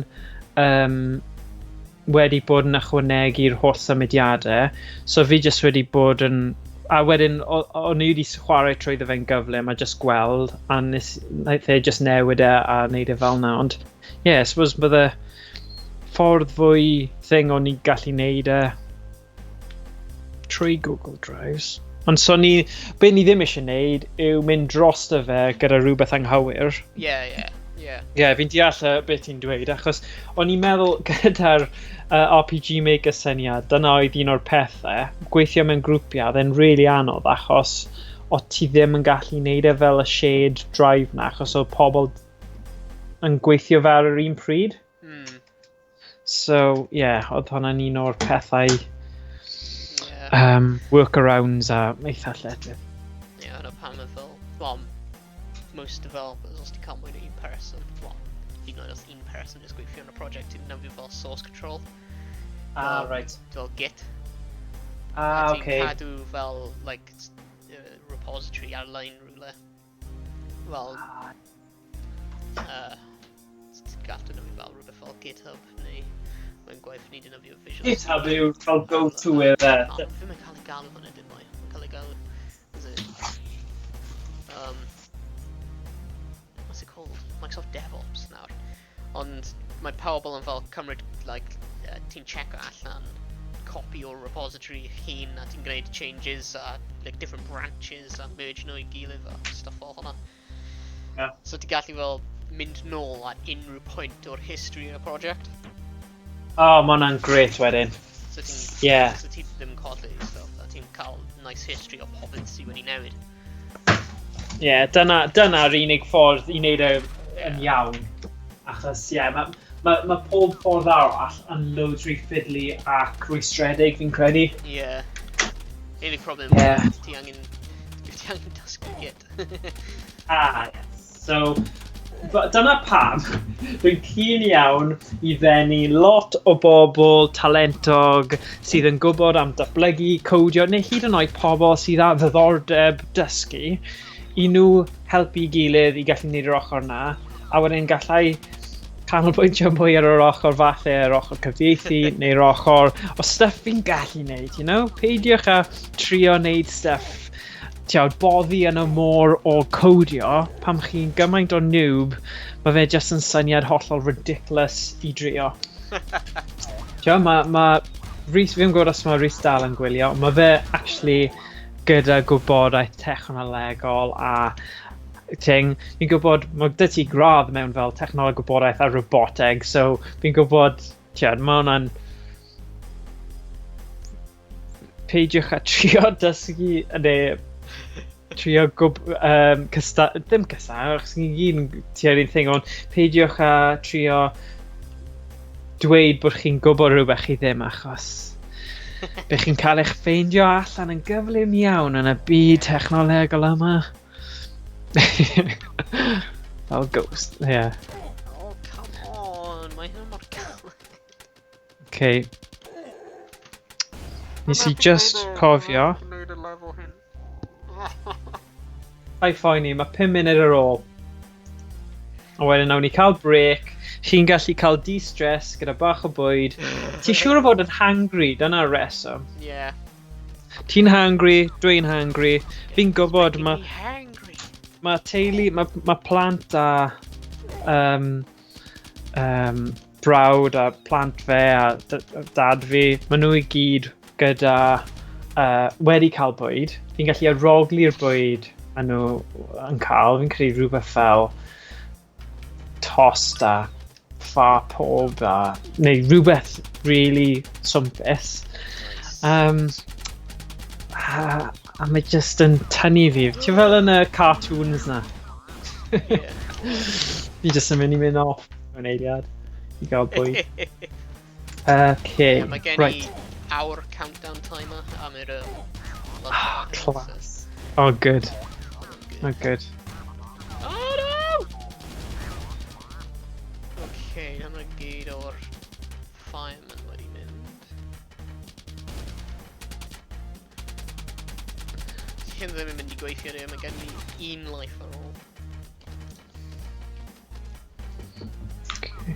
wedi bod yn ychwanegu'r holl symudiadau, so fi jyst wedi bod yn... A wedyn, o'n i wedi chwarae trwyddo fe'n gyflym a just gweld, a nes, wnaeth e just newid e a wneud e fel 'na. Ond, yeah, I suppose bydde ffordd fwy thing o'n i'n gallu wneud e trwy Google Drives. Ond so ni, be ni ddim eisiau wneud yw mynd drosto fe gyda rhywbeth anghywir. Yeah. Ie, yeah, fi'n deall beth ti'n dweud, achos o'n i'n meddwl gyda'r RPG Maker syniad, dyna oedd un o'r pethau, gweithio mewn grwpiau, oedd e'n really anodd, achos o ti ddim yn gallu neud e fel y shared drive na, achos oedd pobl yn gweithio fe ar yr un pryd. So, yeah, oedd hwnna'n un o'r pethau workarounds a eitha lletydd. Yeah, yna pam y fel, well, most developers, os ti cael mwy na un person, well, hyd yn oed os un person jyst gweithio yn y project, ti'n defnyddio fel source control, Ah, right. fel Git. Ah, A ti'n okay. cadw fel, like, repository ar-lein rhywle. Fel, ti'n gallu defnyddio fel rhywbeth fel GitHub neu mae'n gwaith ni defnyddio Visual GitHub Studio. yw fel go-to e fe. O, ddim yn cael ei galw hwnna dim mwy. Mae'n cael ei galw... Is it... What's it called? Microsoft DevOps nawr. Ond mae pobl yn fel cymryd, like, ti'n checo allan copy o'r repository hun a ti'n gwneud changes a like, different branches a merge nhw i gilydd a stuff fel hwnna. So ti'n gallu fel mynd nôl at unrhyw pwynt o'r history o'r project. Oh, mae hwnna'n great wedyn. So ti'n So ti ddim yn colli stuff a ti'n cael nice history o popeth sydd wedi newid. Yeah, dyna'r unig ffordd i wneud e yn iawn. Achos, ie, yeah, mae ma, ma pob ffordd arall yn loads rhy fiddly ac rwystredig, fi'n credu. Yeah. Unig problem, ti angen dysgu Git. Ah, yes. So, but dyna pam dwi'n keen iawn i ddenu lot o bobl talentog sydd yn gwybod am datblygu, codio, neu hyd yn oed pobl sydd â ddiddordeb dysgu i nhw helpu gilydd i gallu gwneud yr ochr na, a wedyn gallai canolbwyntio mwy ar yr ochr falle, yr ochr cyfieithu, neu'r ochr o stuff fi'n gallu wneud. Peidiwch â trio wneud stuff tiawd, boddi yn y môr o codio, pam chi'n gymaint o noob, mae fe jyst yn syniad hollol ridiculous i drio. Tiawd, mae Rhys, fi'n gwybod os mae Rhys dal yn gwylio, ond mae fe actually gyda gwybodaeth technolegol a ting, fi'n gwybod, mae gyda ti gradd mewn fel technoleg gwybodaeth a roboteg, so fi'n gwybod, tiawd, mae hwnna'n peidiwch â trio dysgu, neu trio cysta, ddim cysta, achos ni gyd yn tua'r un thing, ond peidiwch â trio dweud bod chi'n gwybod rhywbeth chi ddim, achos be chi'n cael eich ffeindio allan yn gyflym iawn yn y byd technolegol yma. Fel ghost, yeah. Oh, come on, mae hynna mor galed. Okay. Nes i just cofio. Gwneud y lefel hyn. Paid phoeni, mae 5 munud ar ôl. A wedyn nawn ni cael break. Chi'n gallu cael de-stress gyda bach o bwyd. Ti'n siŵr o fod yn hangry, dyna'r reswm. Yeah. Ti'n hangry, dwi'n hangry. Fi'n gwybod Making mae me hangry. ma teulu, mae ma plant a brawd a plant fe a dad fi, maen nhw i gyd gyda wedi cael bwyd. Fi'n gallu arogli'r bwyd maen nhw yn cael. Fi'n credu rhywbeth fel tost a ffa pob a neu rhywbeth really swmpus. Nice. A mae just yn tynnu fi. Ti'n fel yn y cartoons na? Yeah. Fi just yn mynd i mynd off mewn eiliad i gael bwyd. Okay, Yeah, mae gen right. i awr countdown timer am yr Ah, lunch class. Oh, good. So, Oh, good. Oh no! Okay, dyna gyd o'r fireman wedi mynd. Hyn ddim yn mynd i gweithio ni, mae gen i un life ar ôl. Okay.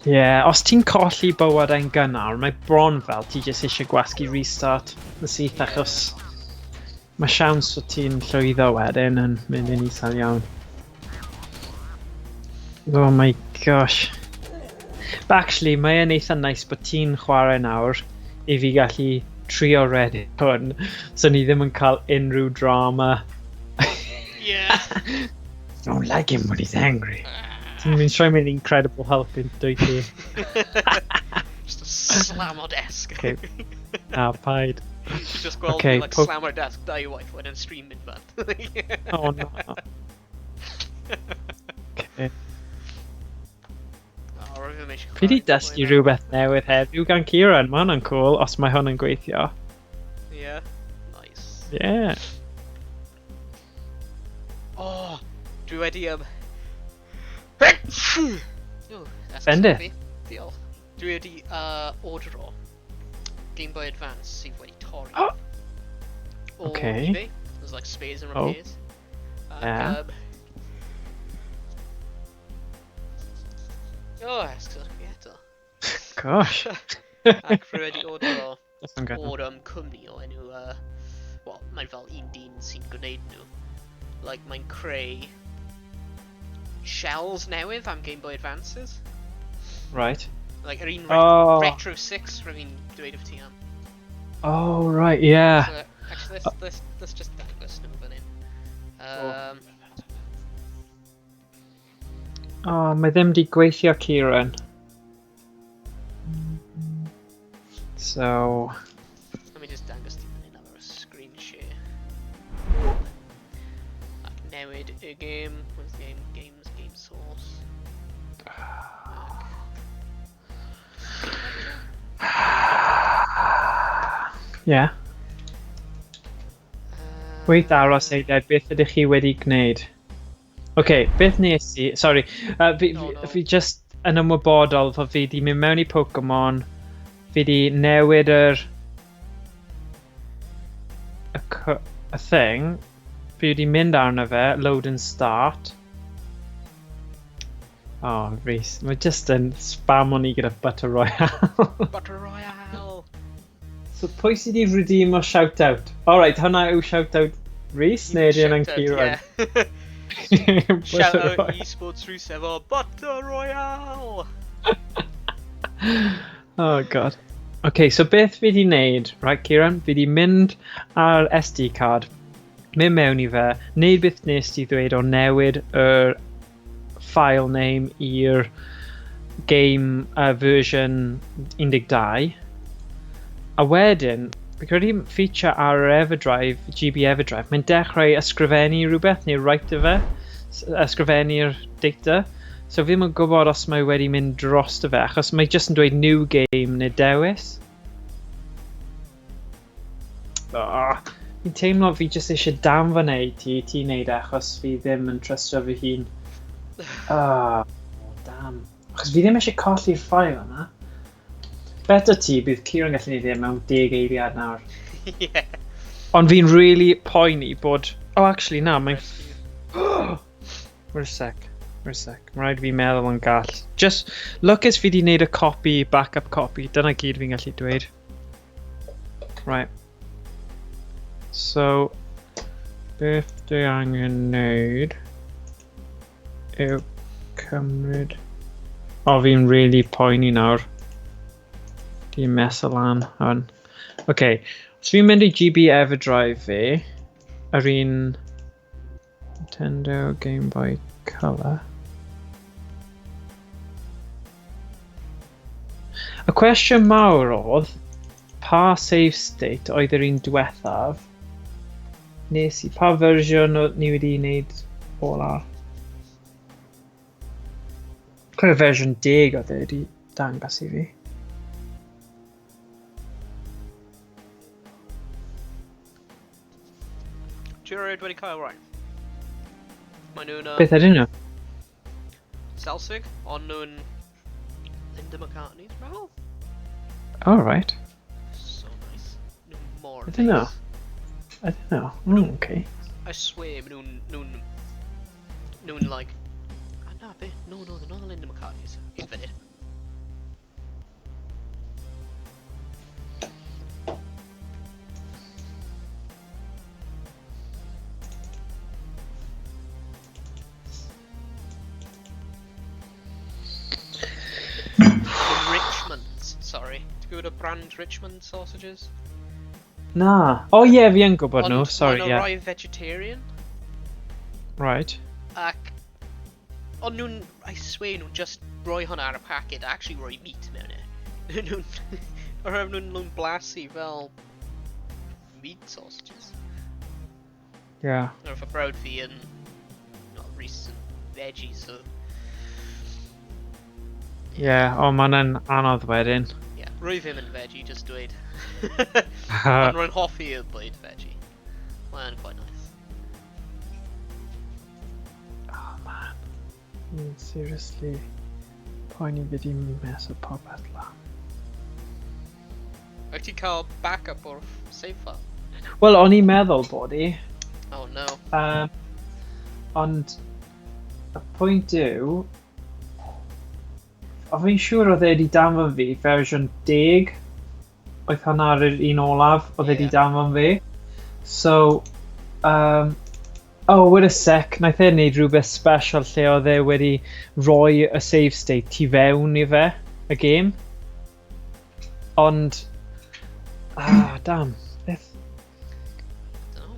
Yeah, os ti'n colli bywydau'n gynnar, mae bron fel ti jyst eisiau gwasgu restart yn syth achos mae siawns o ti'n llwyddo wedyn yn mynd yn isel iawn. Oh my gosh. But actually, mae e'n eitha nice bod ti'n chwarae nawr i fi gallu trio redeg hwn, so ni ddim yn cael unrhyw drama. Yeah! Don't like him when he's angry. Ti'n mynd troi mynd Incredible Hulk yn dwyt ti. Just a slam o desk. Okay. Ah, paid. Just gweld Okay, fi, like, slam o'r desk dau waith wedyn stream mynd bant. Oh no. Okay. Oh, rwyf ddim eisiau Fi di chwarae dysgu mwy nawr. rhywbeth newydd heddiw gan Kieran. Mae hwnna'n cool os mae hwn yn gweithio. Yeah. Nice. Yeah. Oh, dwi wedi Oh, that's Bendith. fi. Diolch. Dwi wedi ordero Game Boy Advance sydd wedi torri. Oh. O Okay. eBay. There's like spares and Oh. repairs. Ac, Yeah. Oh, esguswch fi eto. Gosh. Ac rwy wedi ordero That's good. o'r cwmni o enw... Wel, mae'n fel un dyn sy'n gwneud nhw. Like, mae'n creu shells newydd am Game Boy Advances. Right. Like, yr un Oh. Retro 6 rwy'n fi'n dweud wrth ti am. Oh, right, yeah. So, actually, let's just dangos nhw fan hyn. Oh, mae ddim di gweithio, Kieran. So, Let me just dangos ti fan hyn ar y screen share. Ac newid y game. Where's the game? Games, game source. Ac Yeah. Wait, aros eiliad, beth ydych chi wedi gwneud? OK, beth nes i... Sorry, fi, No, fi, no. fi just yn ymwybodol fod fi di mynd mewn i Pokemon, fi di newid yr... y thing, fi wedi mynd arno fe, load and start. Oh, Rhys, mae just yn spam o'n i gyda Butter Royale. Butter Royale! So pwy sydd wedi redeem o shout-out? Alright, hwnna yw shout-out Rhys neu ydy hwnna'n Shout out, Kieran? yeah. Butter Shout out Royale. eSports Rhys efo Butter Royale! Oh god. Okay, so beth fi di wneud, right Kieran? Fi di mynd ar SD card, mynd mewn i fe, wneud beth nes ti ddweud o newid yr file name i'r game version 12. A wedyn, fi credu feature ar yr Everdrive, GB Everdrive, mae'n dechrau ysgrifennu rhywbeth neu write fe, ysgrifennu'r data. So fi ddim yn gwybod os mae wedi mynd dros fe, achos mae jyst yn dweud new game neu dewis. Oh, fi'n teimlo fi jyst eisiau danfon e i ti, ti wneud e, achos fi ddim yn trystio fy hun. Oh, damn. Achos fi ddim eisiau colli'r ffael yna. Better ti, bydd Kieran gallu neud e mewn 10 eiliad nawr. Yeah. Ond fi'n really poeni bod... Oh, actually, na, mae'n... Wait a sec. Wait a sec. Mae rhaid fi meddwl yn gall. Just, lwcus fi di wneud y copy, backup copy. Dyna gyd fi'n gallu dweud. Right. So, beth dwi angen wneud yw cymryd... O, fi'n really poeni nawr. Di mess lan hwn. OK, so fi'n mynd i GB Everdrive fi, yr un Nintendo Game Boy Color. Y cwestiwn mawr oedd, pa save state oedd yr un diwethaf? Nes i, pa fersiwn oedd ni wedi wneud ola? Cwyd fersiwn 10 oedd e wedi dangos i fi. Ti'n rhaid wedi cael rhain? Mae nhw'n... Beth ydyn nhw? Selsig, ond nhw'n Linda McCartney's, meddwl. Oh, right. So nice. Nhw'n mor I don't know. neis. I don't know. Mm, okay. I swear, maen nhw'n... Nhw'n like... Ah, na, be? No, no, they're not the Linda McCartney's. Un funud. The Richmonds, sorry. Ti'n gwybod y brand Richmond sausages? Na. Oh, yeah, fi yn gwybod nhw. Ond Sorry, maen nhw'n yeah. rhai vegetarian. Right. Ac... Ond nhw'n... I swear, nhw'n just rhoi hwnna ar y packet, a actually rhoi meat mewn e. Nhw'n... Oherwydd nhw'n blasu fel... meat sausages. Yeah. Nawr, fy brawd fi yn... Not recent veggie, so... Yeah, o, oh, mae'n anodd wedyn. Yeah, rwy ddim yn veggie, just dweud. Ond rwy'n hoffi y bwyd veggie. Mae'n quite nice. Oh, man. I mean, seriously. Poeni fi di mess o popeth lan. Wyt ti'n cael backup o'r save file? Wel, o'n i'n meddwl bod i. Oh no. Ond y pwynt yw, o fi'n siŵr oedd e wedi danfon fi fersiwn 10, oedd hwnna ar yr un olaf, oedd e wedi danfon fi. So, oh, wait a sec, naeth e wneud rhywbeth special lle oedd e wedi rhoi y save state tu fewn i fe, y game. Ond, ah, damn, beth? Dunno.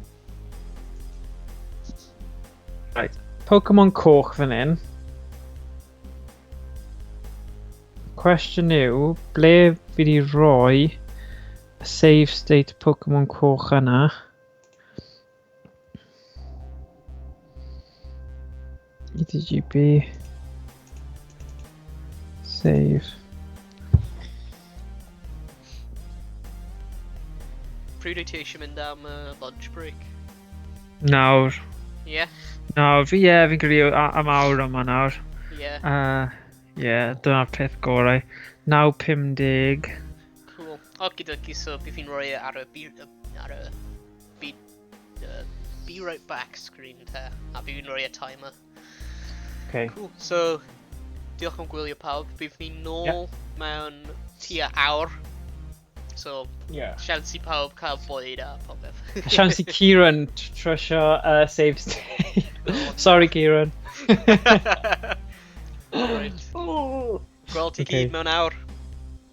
Right, Pokemon coch fan hyn. Cwestiwn yw, ble fi wedi rhoi y save state Pokemon coch yna? EDGB. Save. Pryd wyt ti eisiau mynd am lunch break? Nawr. Yeah? Nawr, fi, ie, fi'n credu am awr yma nawr. Yeah. Ie, dyna'r peth gorau. 9.50. Cool. Okie dokie, so bydd fi'n rhoi e ar y be right back screen te, a bydd fi'n rhoi e timer. Okay. Cool. So, diolch am gwylio pawb. Bydd fi'n nôl mewn tua awr. So, siawns i pawb cael bwyd a popeth. Siawns i Kieran trwsio save state. Sorry, Kieran. Right. Gweld ti Okay. gyd mewn awr.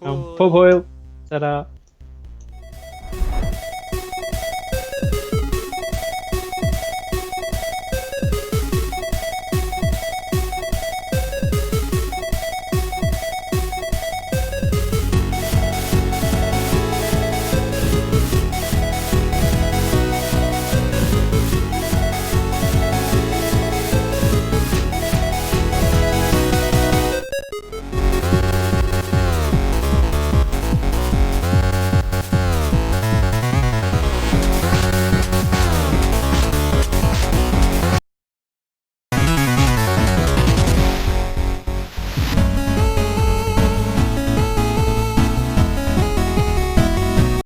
Iawn, Pob hwyl. Ta-da.